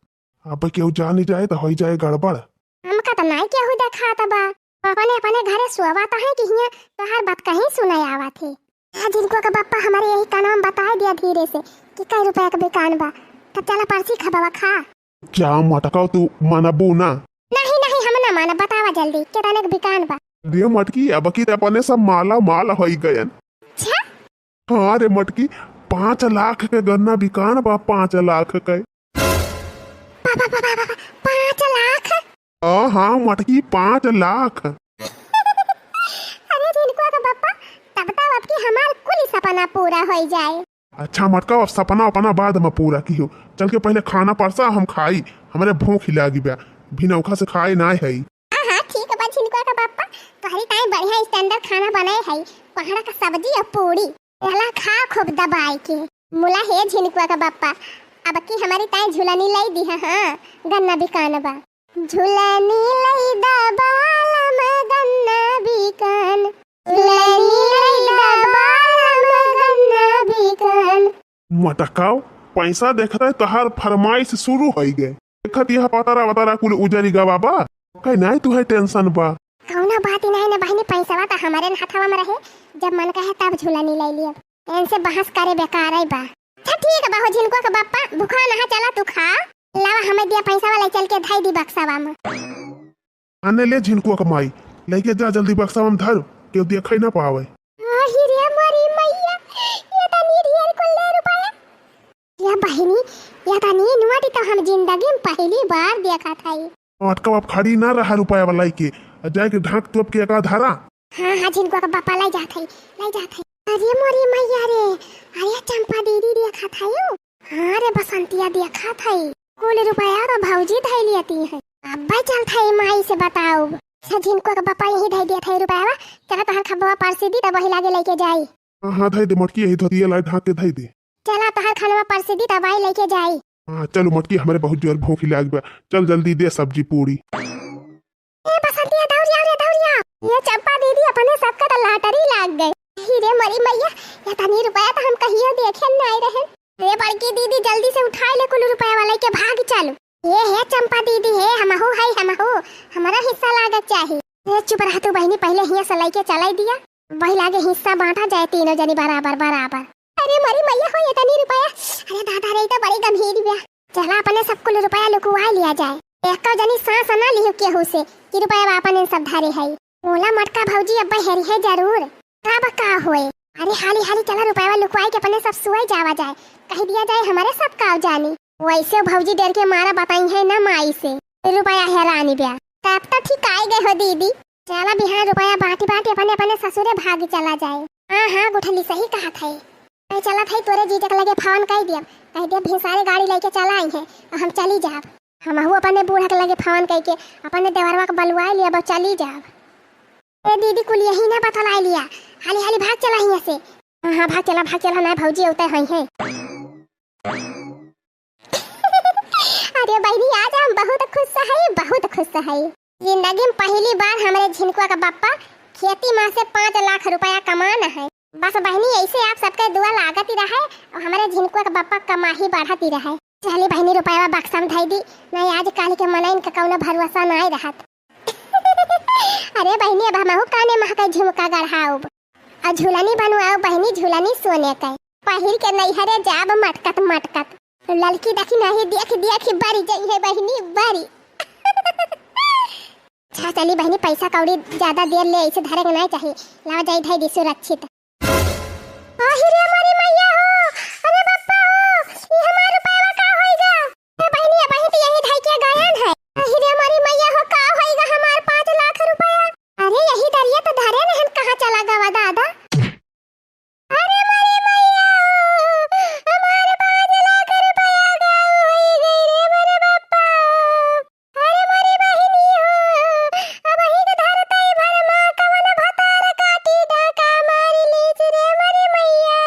अब केहू जानी जाए तो होई जाए गड़बड़। हमका तो नाई केहू देखात बा। अपने, अपने घरे सोवत है कि हियां तोहार बात कहीं सुने आवत है। हाँ, झिनकुआ के बप्पा हमरे यही कानवा में बताए दिया धीरे से कि कई रुपया के बिकान बा। तब चला परसी खबवा खा। जा मटकाओ, तू मानबू ना? नहीं, नहीं, हम ना मानब, बतावा जल्दी, केतने के बिकान बा? रे मटकी, अब की अपने सब माला माल होई गयन। अच्छा? हाँ रे मटकी, पाँच लाख के गन्ना बिकान बा, पाँच लाख के। बा, बा, बा, बा, बा, बा, पाँच लाख? हाँ, हाँ मटकी, पाँच लाख। अरे झिनकुआ के बप्पा, तब तो अब की हमार कुल सपना पूरा होई जाए। अच्छा मटका, अब सपना अपना बाद में पूरा किहो, चल के पहले खाना परसा, हम खाई, हमरे भूख लागी बा, भिनौखा से खाए नाय हई। हाँ, हाँ, ठीक बा झिनकुआ के बप्पा, तोहरी ताई बढ़िया standard खाना बनाए हई, कोहड़ा का सब्जी और पूरी। चला खा खूब दबाई के। मुला हे झिनकुआ के बप्पा, अब की हमारी ताई झुलनी लाई दिहा, हाँ, गन्ना बिकान बा। झुलनी लाई दा बालम गन्ना बिकान, झुलनी लाई दा बालम गन्ना बिकान। मटकाओ, पैसा देखते तोहार फरमाइश शुरू होई गए। देखत यह पतरा वतरा कुल उजरी गवा बा। कहे नाई तुहे tension बा। कौनो बात ही नहीं ना बहिनी, पैसवा तो हमारे न हथवा में रहे, जब मन कहे तब झुलनी ले लियब। इनसे बहस करे बेकार ही बा। अच्छा ठीक बा हो झिनकुआ के बप्पा, भूखा नहा चला तू खा। लावा हमें दिया पैसवा ले चल के धई दी बक्सवा में। आने ले झिनकुआ के माई, लेके जा जल्दी बक्सवा में धर, केहू देखे ना पावे। आही रे मोरी मैया, ये तनी ढेर कुल्ले रुपया। या बहिनी, या तनी नोट तो हम जिंदगी में पहली बार देखत हई। अटकवा खड़ी ना रहा रुपया वाला के, आ जाए के ढाक तोप के एका धरा। हाँ, हाँ, झिनकुआ के बप्पा लाई जात हई, लाई जात हई। अरे मोरी मैया रे, अरे चंपा दीदी देखत हई। हाँ रे बसंतिया देखत हई, कुल रुपया तो भौजी धई लियती है। अब्बे चलत हई माई से बताउब। अच्छा झिनकुआ के बप्पा यही धई दियत हई रुपया, चला तोहर खबवा परसी दी तब वही लागे लेके जाई। हाँ, हाँ, धई दे मोटकी, यही धोतिया लाई ढाक के धई दे। चला तोहर खनवा परसी दी तब आई लेके जाई। हाँ, चलो मोटकी, हमरे बहुत जोर भूख लाग बा, चल जल्दी दे सब्जी पूरी। ए बसंतिया दौड़िया रे दौड़िया, ये चंपा दीदी अपने सबका तो lottery लाग गए। ही रे मोरी मैया, ये तनी रुपया तो हम कहियो देखे नाई रहे। रे बड़की दीदी जल्दी से उठाई ले कुल रुपया वाले के भाग चलो। ए हे चंपा दीदी हे, हमहू है हमहू, हमारा हिस्सा लागत चाही। ए चुप रह तू बहिनी, पहले हियाँ से लेके चलाई दिया। वही लागे हिस्सा बांटा जाए तीनों जनी बराबर बराबर। अरे मरी मैया हो, ये तनी रुपया। अरे दादा रे, ई तो बड़ी गंभीर बा। चला अपने सब कुल रुपया लुकवाए लिया जाए। एको जनी सांस ना लिहु केहू से कि रुपया अपन इन सब धरे है। मोला मटका भौजी अब हेरी है जरूर। तब का होए? अरे हाली हाली चला रुपया लुकवाए के अपने सब सुए जावा जाए। कह दिया जाए हमारे सब काव जानी। वैसे भौजी डर के मारा बताई है ना माई से। रुपया हेरानी ब्या। तब तो ठीक आई गए हो दीदी। चला बिहान रुपया बांटी बांटी अपने अपने ससुरे भाग चला जाए। हाँ हाँ गुठली सही कहत है। मैं चलत है तोरे जीजा के लगे फोन कई दियब, कह दियब भिनसारे गाड़ी लेके चला आई है और हम चली जाब। हमहू अपने बूढ़ा के लगे फोन कई के अपने देवरवा के बलुआई लियब और चली जाब। ए दीदी कुल यही ना बतलाई लिया, हाली हाली भाग चला हियाँ से। हाँ हाँ भाग चला भाग चला, ना भौजी उतै हई है। अरे बहिनी, आज हम बहुत खुश हई, बहुत खुश हई। जिंदगी में पहली बार हमरे झिनकुआ का बप्पा खेती मा से पाँच लाख रुपया कमान है। बस बहिनी, ऐसे आप सबके दुआ लागत ही रहे और हमरे झिनकुआ का बप्पा कमाही बढ़त ही रहे। चली बहिनी, रुपया बक्सा में धई दी, नहीं आज काल के मनइन का कौनो भरोसा नाई रहत। अरे बहिनी, अब हमहू काने महके झुमका गढ़ाउब। आ झुलनी बनवाओ बहिनी, झुलनी सोने के। पहिर के नैहरे जाब मटकत मटकत। ललकी देखी नाही देख देख बरी जइहे बहिनी बरी। अच्छा चली बहिनी, पैसा कौड़ी ज्यादा देर ले ऐसे धरे के नाही चाही। लावा जाई धई दी सुरक्षित। आहि रे मोरी मैया हो, अरे बप्पा हो, ई हमार रुपया का होई गा? ए बहिनी, अबही तो यही धई के गायन है। आहि रे मोरी मैया हो, का होई गा हमार पाँच लाख रुपया? अरे यही दरिया तो धरे रहन, कहाँ चला गवा दादा? अरे मोरी मैया हो, हमार पाँच लाख रुपया गायब होई गई रे मोरे बापा। अरे मोरी बहिनी हो, अबही के धरती भर मा कवन भतार काटी डाका मारी लीस रे मोरी मैया।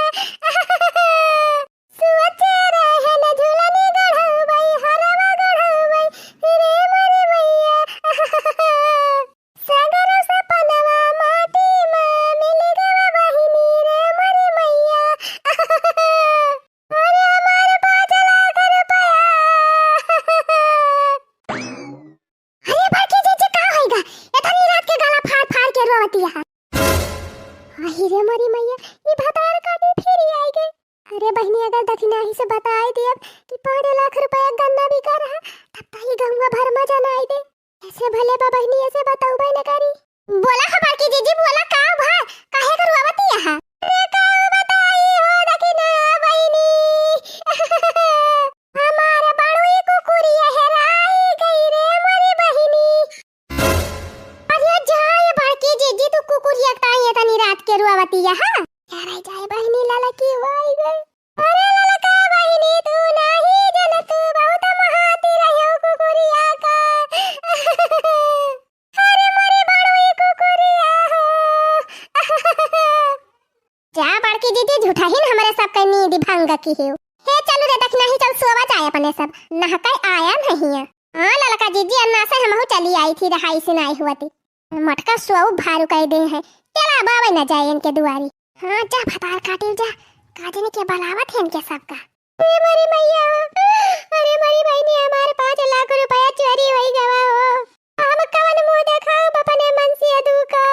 अरे बहिनी, अगर दखिनाही से बताई दियब कि पाँच लाख रुपया गन्ना बिका रहा, तब तो ई गौवा भर मा जनाई दे। ऐसे भले बा बहिनी, ऐसे बतउबे न करी। बोला हमार की जीजी, बोला का भा, काहे के रोवती यहाँ? अरे का बताई हो दखिना बहिनी, हमार बड़ुई कुकुरिया हेराई गई रे मोरी बहिनी। अरे जा ये बड़की जीजी, तू कुकुरिया काहे तनी रात के रोवती यहाँ? हेराई जाए बहिनी, ललकी होई गई। अरे ललका बहिनी, तू नाही जनतू, बहुत महाती रह्यो कुकुरिया का। अरे मोरी बड़ुई कुकुरिया हो। जा बड़की जीजी, झूठा ही न हमरे सब के नींद भंग किहेउ। हे चलू रे दखिनाही, चल सोवा जाए अपने सब, नहके आया नहीं है। हाँ ललका जीजी, अन्ना से हमहू चली आई थी, रहाई से नाई हुआ थी। मटका सुआऊ भारू कह दे है। चला बाबा न जाए इनके दुआरी। हाँ जा भतार काटे जा, का जाने के बलावत है इनके सबका। अरे मरी मैया, अरे मरी बहिनी, हमार पाँच लाख रुपया चोरी होई गवा हो। हम कवन मुंह देखाब अपने मन से अदू का?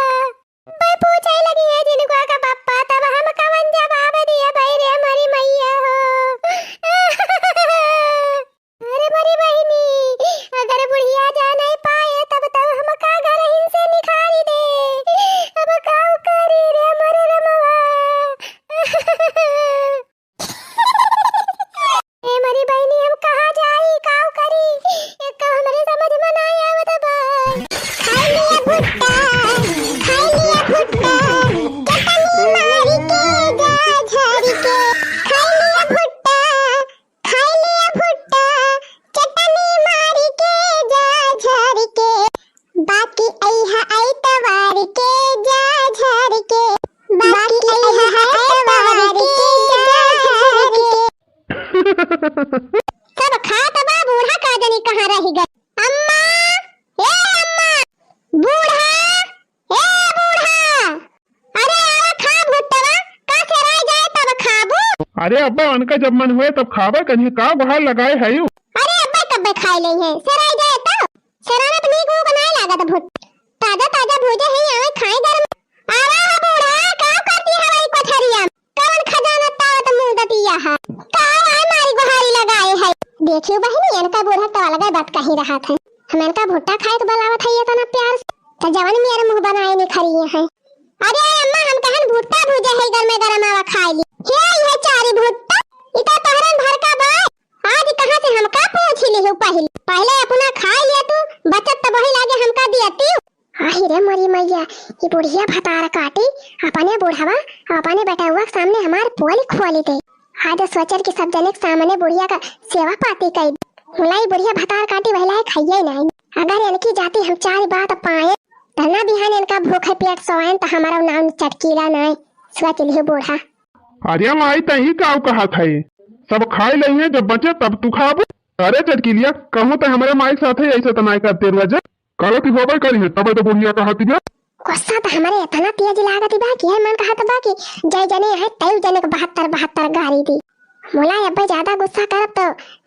भाई पूछे लगी है जिनको का पप्पा, तब हम कवन जवाब दिया भाई रे मरी मैया हो। अरे मोरी बहिनी, अगर बुढ़िया जा नहीं पाए तब, तब हमका घरहिन से निकाली दे। अब काउ करी रे मोरे रमवा। ए मोरी बहिनी, हम कहाँ जाई, काउ करी? एक तो हमरे समझ में ना आवत बा। खाई लिया भुट्टा, खाई लिया भुट्टा, चटनी मारी के जा झारी के। खाई लिया भुट्टा, खाई लिया भुट्टा, चटनी मारी के जा झारी के। बाकी अइहा अइतवार के जा झारी के। बाकी अइहा अइतवार के जा झारी के। सब खात बा, बूढ़ा का जनी कहाँ रहि गए। अम्मा, ए अम्मा, बूढ़ा, ए बूढ़ा, अरे आवा खा भुट्टवा, का सेराई जाए तब खाबू? अरे अब्बा, उनका जब मन होए तब खाबे कन्हे, का गुहार लगाए हयू? अरे अब्बा, कब्बे खाए लेई है, सेराई जाए तब? सेराना तो नीक ऊक नाय लागत भुट्टा। ताजा ताजा भूजे है, आवे खाए गरम। आवा हो बूढ़ा, का करती है भाई कोठरिया में? कवन खजाना तावत मुंह दतिया है? का आवाज मारी गुहारी लगाए है? देखियो बहिनी, इनका बूढ़ा तो अलगे बात कही रहत है। हम इनका भुट्टा खाए के बुलावत है इतना प्यार से, तो जवन मेरे मुंह बनाए निखरी है। अरे अम्मा, हम कहन भुट्टा भूजे है, गरमे गरम आवा खाए ली। हे, ये चारी भुट्टा, इता तहरन भर का बा। आज कहाँ से हमका पूछ लिहू पहिले? पहिले अपना खाए लिया तू, बचत तब वही लागे हमका दियती। आही रे मोरी मैया, ई बुढ़िया भतार काटी, अपने बुढ़वा, अपने बेटउआ के सामने हमार पोल खोली दे। आज सोचल कि सब जने के सामने बुढ़िया का सेवा पाती कई। मुलाई बुढ़िया भतार काटी वहिला है खाइए नहीं। अगर इनकी जाती हम चार बात पाए, त ना बिहान इनका भूखे पेट सोएन त हमारा नाम चटकीला नहीं। सोच लिहू बूढ़ा। अरे माई, तही काउ कहत है? सब खाए लइहे, जब बचे तब तू खाबू। अरे चटकीलिया, कहूँ त हमरे माई के साथे ऐसे त नाय करते रुआ जा। गलती होबे करी है, तबे तो बुढ़िया कहती बे। गुस्सा त हमरे इतना तेज लागत बा कि है मन कहत बा कि जय जने है तय जने के बहत्तर बहत्तर गारी दी। मुला अब्बे ज्यादा गुस्सा करब तो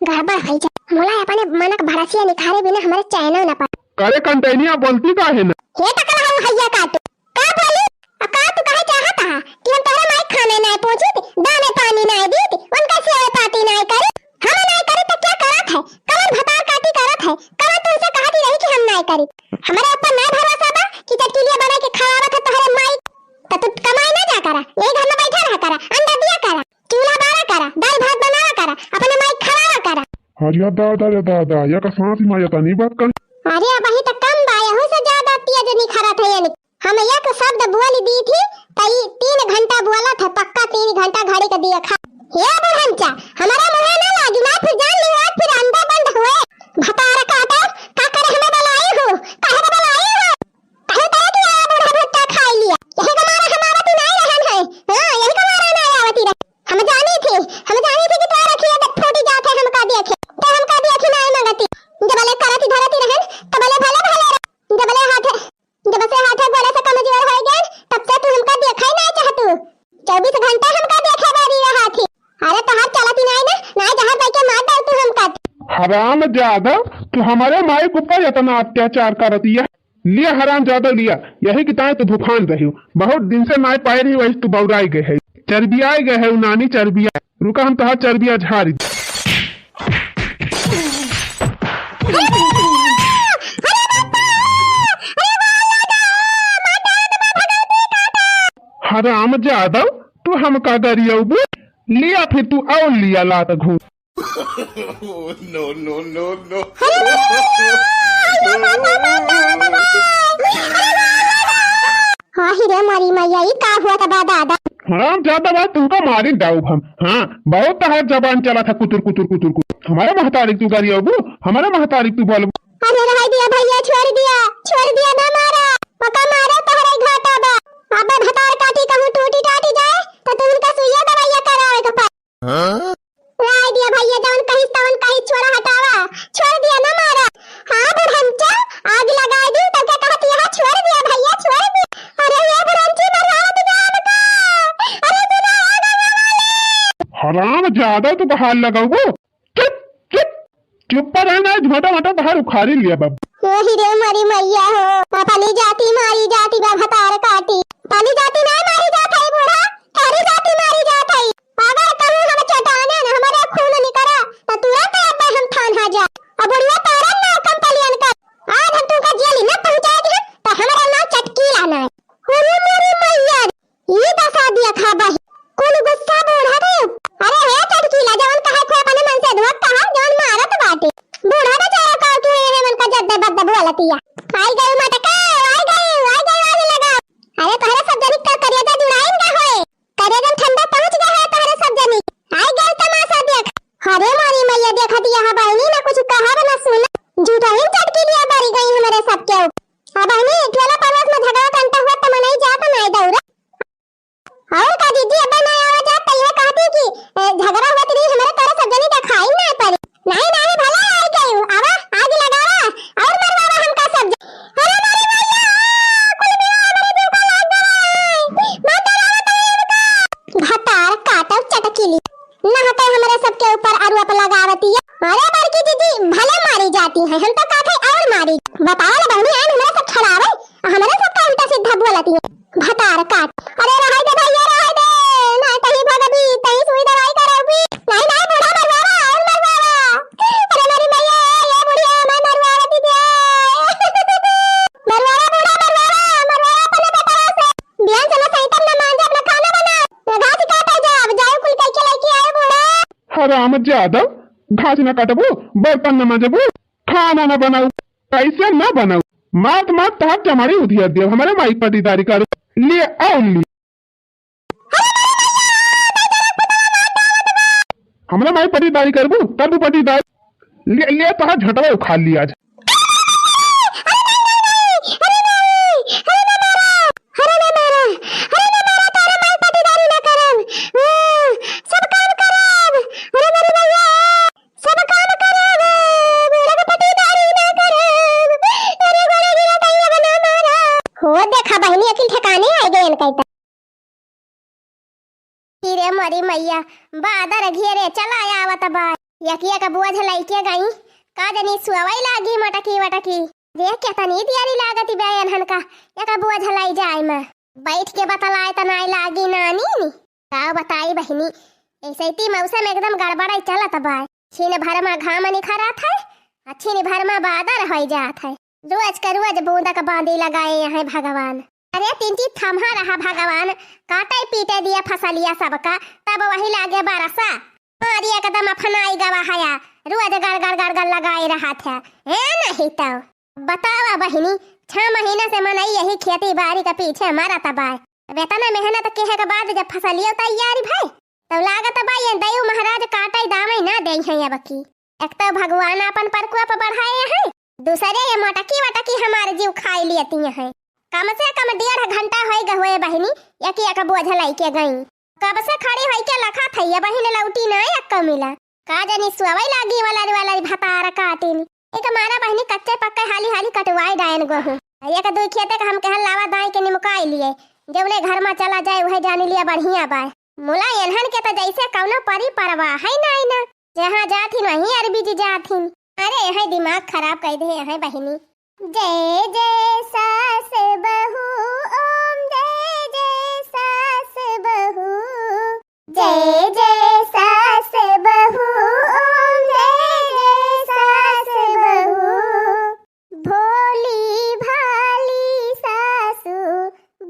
गड़बड़ होई जाए। मुला अपने मनक भड़सिया निखारे बिना हमरे चैनो न पा। अरे कंटैनिया, बोलती काहे न? हे टकला हऊ हैया काटू। का बोली? आ का तू कहे चाहत हा कि हम तोहरे माई खाने नाय पहुंचित, दाने पानी नाय दीत, उनका सेवे पाती नाय करी? हम नाय करी त क्या करत है? कवन भतार काटी करत है? कवन तुमसे कहती रही कि हम नाय करी? हमरे ऊपर नाय भरोसा बा कि चटकीलिया बना के खवावत है तोहरे माई? त तू कमाए ना जा करा, यही घर में बैठा रहा करा, अंडा दिया करा, चूल्हा बारा करा, दाल भात बनावा करा, अपने माई खवावा करा। अरे दादा रे दादा, या का साँस माया तनी बात कर। अरे अबही त कम बा, यहू से ज्यादा तेज निखरत है यानी। हम एक शब्द बोल दी थी, त ई तीन घंटा बोलत है, पक्का तीन घंटा घड़ी के दिया खा। हे बुढ़नचा, हमारा मुँहे ना लागी, ना फिर जान ली, आज फिर अंडा बंद हुए। भतार काटो, का करे हमें बुलाई हो? काहे के बुलाई हो? काहे करे कि आ बूढ़ा भुट्टा खाई लिया? यही के मारे हमारा तू नाई रहन है। हाँ, यही के मारे नाई आवती रहे। हम जानी थी, हम जानी थी कि तोरा रखिए तो फूटी जात है हमका देखे। तो हमका देखे नाई मंगती। जबले करती धरती रहन, तबले भले भले रह। जबले हाथ जब से हाथे गोड़े से कमजोर हो गए, तब से तू हमका देखा ही नहीं चाहतू। चउबीस घंटा हमका देखे बारी रहा थी। अरे तोहार चलत ही नहीं ना, नहीं जहर दे के मार डाल तू हमका। हराम ज्यादा, तू हमारे माई के ऊपर इतना अत्याचार करती है। लिया हराम ज्यादा लिया, यही की ताए तू भूखान रही हो। बहुत दिन से नाई पाए रही, वही तू बौराई गए है। चर्बियाए गए है उ नानी, चर्बिया। रुका, हम तोहार चर्बिया झारी। हराम जादव, तू हमका गरियउबू? लिया फिर तू और लिया लात घूम। No, no, no, no। हाँ, ही रे मोरी मैया, ई का हुआ त बा दादा? हराम जादा बा, तुमका मारी डाउब हम। हाँ, बहुत तहार जबान चला था कुतुर, कुतुर, कुतुर, कुतुर। हमारे महतारी तू गरियउबू, हमारे महतारी तू बोलबू। अरे रह दिया भैया, छोड़ दिया, छोड़ दिया, ना मारा। पका मारा तहरे घाटा बा। अबे भतार काटी कहूँ टूटी टाटी जाए, तो तू उनका सुइया दवाइया करावे के पा। हाँ? राय दिया भैया, जवन कहिस तवन कहिस, छोड़ा हटावा, छोड़ दिया ना मारा। हाँ बुढ़ंचा, आग लगाए दी, तब क्या कहती है, छोड़ दिया भैया, छोड़ दिया। अरे ये बुढ़ंची मरवावत जान का। अरे सुना हो गंगा वाले। हराम जादा तू बहार लगाओ। चुप, चुप, चुप पर रहना है, झोटा मोटा बाहर उखाड़ी लिया बाबू। ओ ही रे मरी मैया हो, अपनी जाति मारी जाति बा भतार काटी। अपनी जाति ना मारी जात है बूढ़ा, थारी जाति मारी जात है। अगर कहूँ हम चटाने न हमारे खून निकरा, तो तुरंत अब हम थान हा जा। अब बुढ़िया तारन ना कंपलियन कर। आज हम तुमका जेल न पहुँचा दिया, तो हमारा नाम चटकीला ना है। अरे मेरी मैया, ई दसा दिया खा बही। कुल गुस्सा बूढ़ा के ऊपर। अरे हे चटकीला, जवन कहे थे अपने मन से धोख कहा, जवन मारत बाटे। बूढ़ा बेचारा का के है, मन का जद्दे बद्दे बोलतिया। आई गई मटका, आई गई, आई गई, आग लगा। अरे तोहरे सब जनी का करेजा जुड़ाइन का होए। करेजन ठंडा पहुंच गया है तोहरे सब जनी। आई गई तमाशा देख। अरे मारी मैया, देखत यहाँ बहनी ना कुछ कहा ना सुना। जुटाइन चटकीलिया बरी गई हमारे सबके ऊपर। अब बहनी टोला पड़ोस में झगड़ा टंटा हुआ त मनई जात नाई दौड़ा। और का दीदी, अब ना आवा जात त ये कहती कि, ए, झगड़ा हुआ त नहीं, हमारे तोरे सब जनी देखाई ना पड़ी। नहीं, नहीं, भला आई गई, आवा, आग लगावा, और मरवावा हमका सब जन। अरे मारी मैया, कुल मिला हमारे जीव का लाग गवा। मत डरावा तो इनका। भतार काटल चटकीली। ना हटे हमरे सबके ऊपर आरोप लगावतिया। अरे बड़की दीदी, भले मारी जाती है, हम तो का थे और मारी। बताओ ना बहनी, आन हमरा सब छड़ावे, आ हमरा सब का उल्टा सीधा बोलतिया। भतार काट। अरे रहाई दे भैया, रहाई दे। ना तही भगबी, तही सुई दवाई करबी। नहीं, नहीं, बूढ़ा मरवावा, और मरवावा। अरे मेरी मैया, ये बुढ़िया मैं मरवावा दीदी। मरवावा बूढ़ा, मरवावा, मरवावा अपने बेटवा से। बिहान से ना सैतन ना मांजे, अपना खाना बना। ना घास काटे जाब, जाओ कुल कई के लेके आए बूढ़ा। हराम जादव, घास ना काटबू, बर्तन ना मांजबू, खाना ना बनाऊ, कैसे ना बनाऊ? मात मात तहार चमाड़ी उधिया दियो, हमारे माई पटीदारी करू। ले आओ ले। हमरा माई पटीदारी करबू, करबू पटीदारी। ले, ले तोहार झटवा उखाड़ ली आज। हो देखा बहिनी, अकिल ठिकाने आ गए इनका। हीरे मोरी मैया, बादर घेरे चला आवत बा। यकिया का बोझ लइके गई, का जनी सुअवई लागी मटकी वटकी। देख केतनी दियारी लागत बा एनहन का, एका बोझ लई जाए में। बैठ के बतलाए त नाई लागी नानी नी। का बताई बहिनी, ऐसे ती मौसम एकदम गड़बड़ाई चलत बा। छिन भर मा घाम निखरत है, आ छिन भर मा बादर होई जात है। रोज का रोज बूंदा का बांदी लगाए हैं भगवान। अरे तिनची थम्हा रहा भगवान, काटे पीटे दिया फसलिया सबका, तब वही लागे बरसा। और एकदम अफनाई गवा हया, रोज गड़ गड़ गड़ गड़ लगाए रहा था। है नहीं तो बतावा बहिनी, छह महीना से मनई यही खेती बाड़ी के पीछे मरत बाय। अब इतना मेहनत किहे के बाद जब फसलियो तैयार भय, तब लागत बा ये दयू महाराज काटे दामे ना देई हैं अब की। एक तो भगवान अपन प्रकोप बढ़ाए हैं, दूसरे ये मोटकी वटकी हमार जीव खाई लेती हैं। कम से कम डेढ़ घंटा होई गए हुए बहिनी, एक एक बोझ लइके गई। कब से खड़ी होई के लखा थई, ये बहिन लौटी ना एक मिला। का जनी सुअवई लागी वाला रे वाला रे भतार काटिन। एक मारा बहिनी कच्चे पक्के हाली हाली कटवाई डायन गोहूं। एक दुई खेते का हम कहल लावा दाई के निमकाई लिए। जौने घर मा चला जाए उहे जानी लिया बढ़िया बाय। मुला एनहन के त जैसे कौनो परी परवाह है नाई ना। जहाँ जाथिन वहीं अरबी जी जाथिन। अरे यही दिमाग खराब कर दे यही बहिनी। जय जय सास बहू, ओम जय जय सास बहू। जय जय सास बहू, ओम जय जय सास बहू। भोली भाली सासू,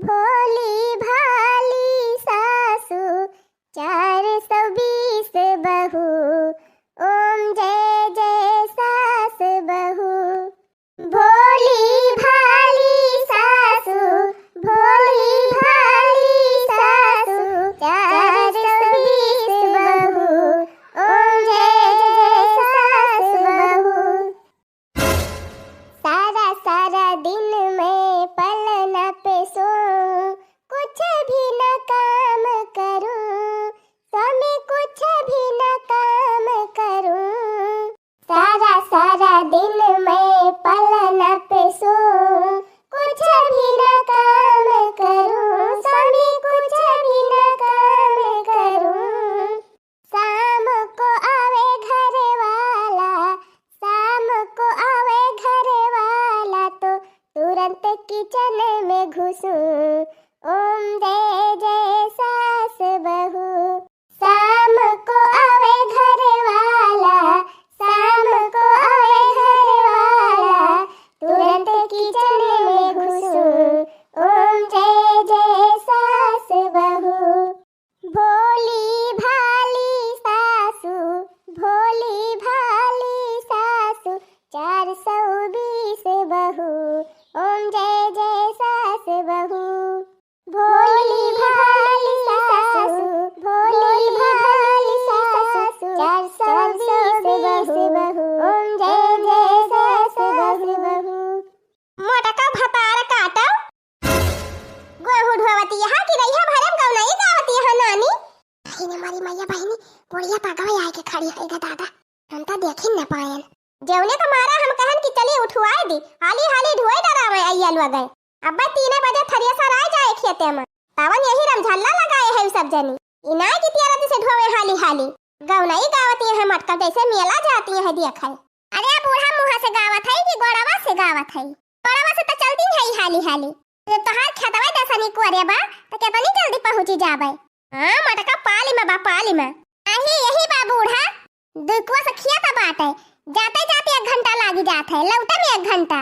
भोली भाली सासू, चार सौ बीस बहू, ओम जय जय सास बहू। भोली भाली सासू, भोली भाली सासू, चार सौ बीस बहू, ओम जय जय सास बहू। सारा सारा दिन मैं पलना पे सोऊं, कुछ भी न काम करूं, स्वामी कुछ भी न काम करूं। सारा सारा दिन मैं पलना पे सोऊं, कुछ भी न काम करूं, स्वामी कुछ भी न काम करूं। शाम को आवे घर वाला, शाम को आवे घर वाला तो तुरंत किचन में घुसूं। ओम जय जय सास बहू। शाम को आवे घर वाला, शाम को आवे घर वाला, तुरंत किचन में घुसूं। ओम जय जय सास बहू। भोली भाली सासू, भोली भाली सासू, चार सौ बीस बहू, ओम जय जय सास बहू। भोली भाली सासू, भोली भाली सासू, चार सौ बीस बहू, ओम जय जय सास बहू। मोटका भतार काटो। गोहूँ ढोवतिया हा कि रहिया भरे में गौनई गावतिया हा नानी? बहिनी, हमारी मैया बहिनी, बुढ़िया पगवा आए के खड़ी है गे दादा। हम तो देखी न पायन। जेवने का मारा हम कहन कि चली उठवाए दी, हाली हाली ढोए डरावे अइया लोग गए। अब्बे तीने बजे थरिया सराय जाए खेते में। तावन यही रमझल्ला लगाए है सब जनी। इनाय की तियारती से ढोवे हाली हाली। गौनई गावतिया है मटका जैसे मेला जातिया है देखे। अरे बूढ़ा मुँह से गावत है कि गोड़वा से गावत है? गोड़वा से तो चलती है हाली हाली। जब तोहार खेतवा दसनी कोरे बा, तो केतनी जल्दी पहुँची जाबे। हाँ, मटका पाली में बा, पाली में। अही, यही बा बूढ़ा, दुकुआ से खेत बाटे, जाते जाते एक घंटा लागी जात है, लौटे में एक घंटा।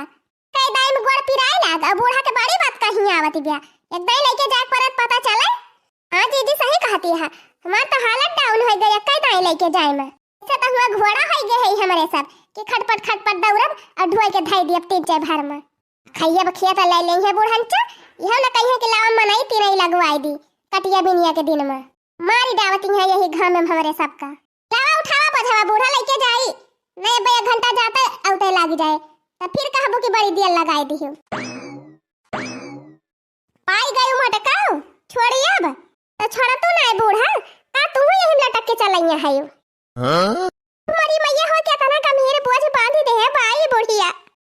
कई दाई में गोड़ पिराए लाग, और बूढ़ा के बड़ी बात कहीं आवत गया, एक दाई लेके जाए परत पता चले। हाँ जीजी, सही कहती है, हमार तो हालत down हो गई, कई दाई लेके जाए में। ऐसे तो हुआ घोड़ा हो गए है हमरे सब, कि खटपट खटपट दौड़ब और ढोए के धई दियब तीन चार भर में। खइया बखिया त ले लेइहे बूढ़न चा, इहो न कहिहे कि लावा मनई तिनई लगवाई दी, कटिया बिनिया के दिन में। मारी डावती है यही घाम में हमरे सबका। लावा उठावा बझवा बूढ़ा लइके जाई, नहीं अब्बे एक घंटा जाते अउते लाग जाए, त फिर कहबू कि बड़ी देर लगाई दिहु। पाई गई मटकाऊ, छोड़ी अब। त छोड़ा तू नाय बूढ़ा, का तू यही लटक के चलइया है? हाँ? मरी मैया हो, केतना गंभीर बोझ बांधी दे है बाई बुढ़िया।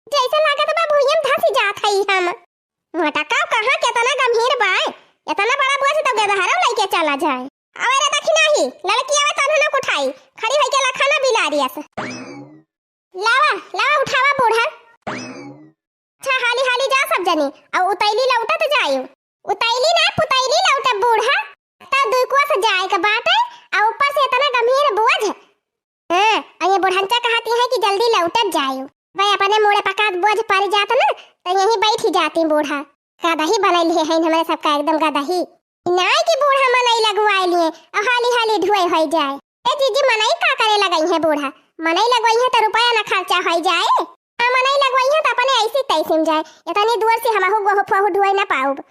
जैसे लागत बा भुइयम धसी जात हई हम। मोटका कहाँ केतना गंभीर बा, एतना बड़ा बोझ तो गदहरव लइके चला जाए। अबे रे दखिना ही, लड़की आवे तन्हु न उठाई, खड़ी होइके लखा न बिलारियस। लावा, लावा उठावा बूढ़ा। अच्छा हाली हाली जा सब जनी, अउ उतैली लौटत जायु। उतैली ना पुतैली लौटब बूढ़ा, त दुकुआ से जाए के बाटे, अउ ऊपर से एतना गंभीर बोझ। हाँ, अउ ये बुढ़नचा कहती है कि जल्दी लौटत जायु। भाई अपने मुड़े पकात बोझ पड़ जात ना, त यहीं बैठी जाती बूढ़ा। गदही बनैले है हमरे सबका एकदम गदही। नाय कि बूढ़ा मनई लगवाए लिए, अउ हाली हाली ढुए होई जाए। ए जीजी, मनई का करे लगई है बूढ़ा? मनई लगवई है त रुपया न खर्चा होई जाए। आ मनई लगवई है त अपने ऐसी तैसी में जाए। इतनी दूर से हमहू गोहू फोहू ढुए न पाउब।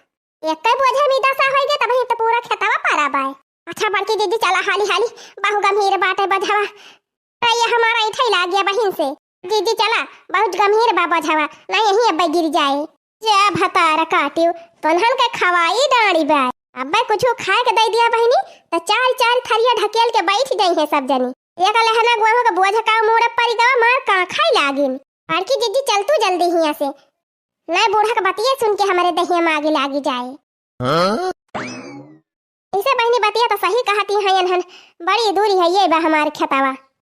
एक्के बोझे में दसा होई गए तब ही तो पूरा खेतवा पारा बाए। अच्छा बड़की जीजी, चला हाली हाली, बहु गंभीर बाटे बझवा। त ये हमारा इठई लाग गया बहिन से। जीजी चला, बहुत गंभीर बा बझवा, ना यहीं अब्बे गिर जाए। जा भतार काटियो, तोन्हन के खवाई डाड़ी बा। अब्बे कुछ खाए के दे दिया बहिनी, त चार चार थरिया ढकेल के बैठ जाई है सब जनी। एक लहना गोहूं के बोझ का मुड़े परी गवा, मार का खाई लागिन। बड़की जीजी चल तू जल्दी हियां से, नहीं बूढ़ा के बतिये सुन के हमरे दहिया में आगी लागी जाए। हाँ? ऐसे बहिनी बतिया तो सही कहती हैं इन्हन, बड़ी दूरी है ये बा हमार खेतवा।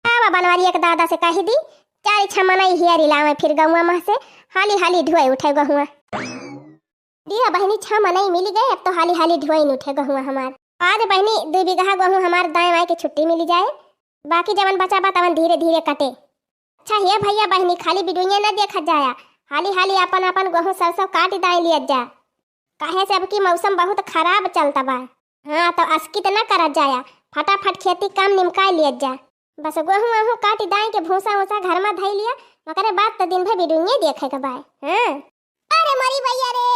आवा बनवारी एक दादा से कह दी, चार छह मनई हियारी लावे फिर गहुआ मह से, हाली हाली ढुए उठे गहुआ। दिया बहिनी छह मनई मिली गए, अब तो हाली हाली ढुए उठे गहुआ हमार। आज बहिनी दुइ बीघा गोहूँ हमार दाएँ बाएँ के छुट्टी मिली जाए, बाकी जवन बचा बा तवन धीरे धीरे कटे। अच्छा हे भइया बहिनी, खाली बिडुइये न देखत जाया, हाली हाली आपन आपन गोहूँ सरसों काटि दाईं लियत जा, काहे से अब की मौसम बहुत खराब चलत बा। हाँ, तो अस्कित न करत जाया, फटाफट खेती काम निमकाइ लियत जा। बस गोहूँ वोहूँ काटि दाईं के भूसा ऊसा घर मा धइ लिया, ओकरे बाद तो दिन भर बिडुइये देखे के बा। हाँ। अरे मोरी भइया रे,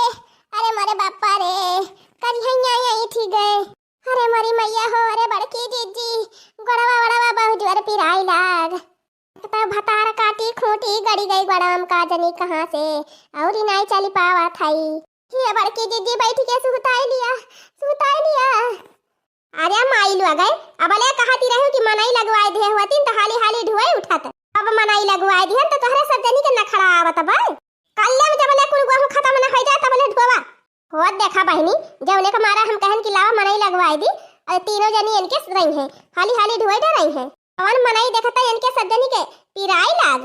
अरे मोरे बापा रे, करिहैया यही थी गए। अरे मोरी मैया हो, अरे बड़की जीजी, गोड़वा वड़वा बहुत जोर पिराई लाग। तो भतार काटी खूंटी गड़ी गई गोड़वा में का जनी कहाँ से, और ही नाई चली पावा थाई। हे बड़की जीजी बैठ के सुताई लिया, सुताई लिया। अरे माई लोग है, अब ले कहती रहू कि मनई लगवाए दे हुआ तीन तो हाली हाली ढुए उठत। अब मनई लगवाए दिहन तो तोहरे सब जनी के नखड़ा आवत बा। कल्ले में जब ले कुल गोहूँ खत्म न हो जाए तब ले ढोवा। होत देखा बहिनी, जौने के मारा हम कहन कि लावा मनई लगवाए दी, और तीनों जनी इनके रही हैं, हाली हाली ढुए डे रही हैं। कौन मनई देखता इनके सब जनी के पिराई लाग।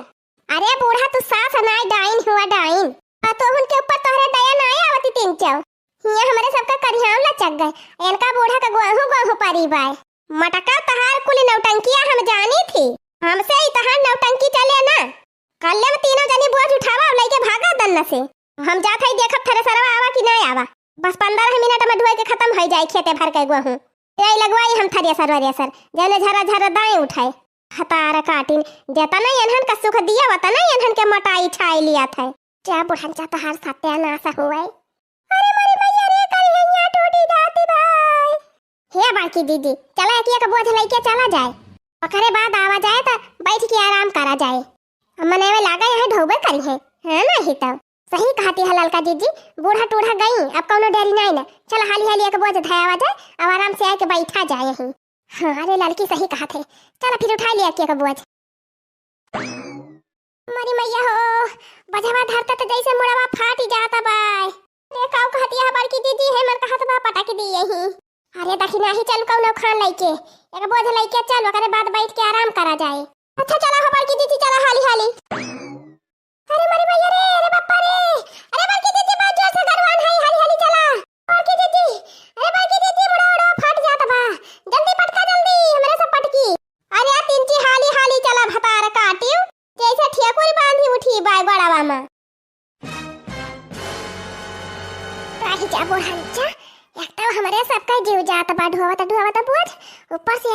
अरे बूढ़ा तू सास नाई डाइन हुआ डाइन। पतोहन के ऊपर तोहरे दया नाई आवती तीन चौ। हियाँ हमरे सबका करिहाव लचक गए। इनका बूढ़ा का गोहूँ गोहूँ परी बाय। मटका तहार कुल नौटंकिया हम जानी थी। हमसे ही तहार नौटंकी चले ना। कल्ले में तीनों जनी बोझ उठावा और लइके भागा दन्न से। हम जात हई देखब थ्रेसरवा आवा कि ना आवा। बस पन्द्रह मिनट में ढोए के खत्म हो जाए खेते भर के गोहूँ। यही लगवाई हम थ्रेसर वरेसर, जौने झरा झरा दाएँ उठाए। हतार काटिन, जतना एनहन का सुख दिया, वतना एनहन के मोटाई छाई लिया था। जा बुढ़न जा, तहार सत्यानाश हुए। अरे मोरी मैया रे, करिहैया टूटी जाती बाय। हे बड़की दीदी, चला एक एक बोझ लइके चला जाए, ओकरे बाद आवा जाए तो बैठ के आराम करा जाए। अब मनई में लागा यहाँ ढोबे करी है, हाँ ना ही तो। सही कहती है ललका जीजी, बूढ़ा टूढ़ा गई, अब कौनो डेरी नाई ना। चल हाली हाली एक बोझ धयावा जाए, अब आराम से आके बैठा जाए यहीं। हाँ, अरे ललकी सही कहत है, चल फिर उठा लिया के एक बोझ। मोरी मैया हो, बझवा धरता तो जैसे मुड़वा फाटी जाता बाय। अरे काऊ कहती है बड़की दीदी है, मन कहत बा पटक दी यहीं। अरे दखिना ही चल कौनो खान लइके, एक बोझ लइके चल, ओकरे बाद बैठ के आराम करा जाए। अच्छा चला हो बड़की दीदी, चला हाली हाली। अरे मोरी मैया रे, अरे बापा रे, अरे बड़की दीदी बहुत जोर से गरवान है, हाली हाली चला। बड़की दीदी, अरे बड़की दीदी, मुड़ा उड़ा फाट जात बा, जल्दी पटका जल्दी, हमरे सब पटकी। अरे आ तीन ची हाली हाली चला भतार काटियो, जैसे ठेकुर बांधी उठी बाय गोड़वा मा। ताही जा बुढ़न जा, एक तो हमरे सबका जीव जात बा ढोवत ढोवत बोझ, ऊपर से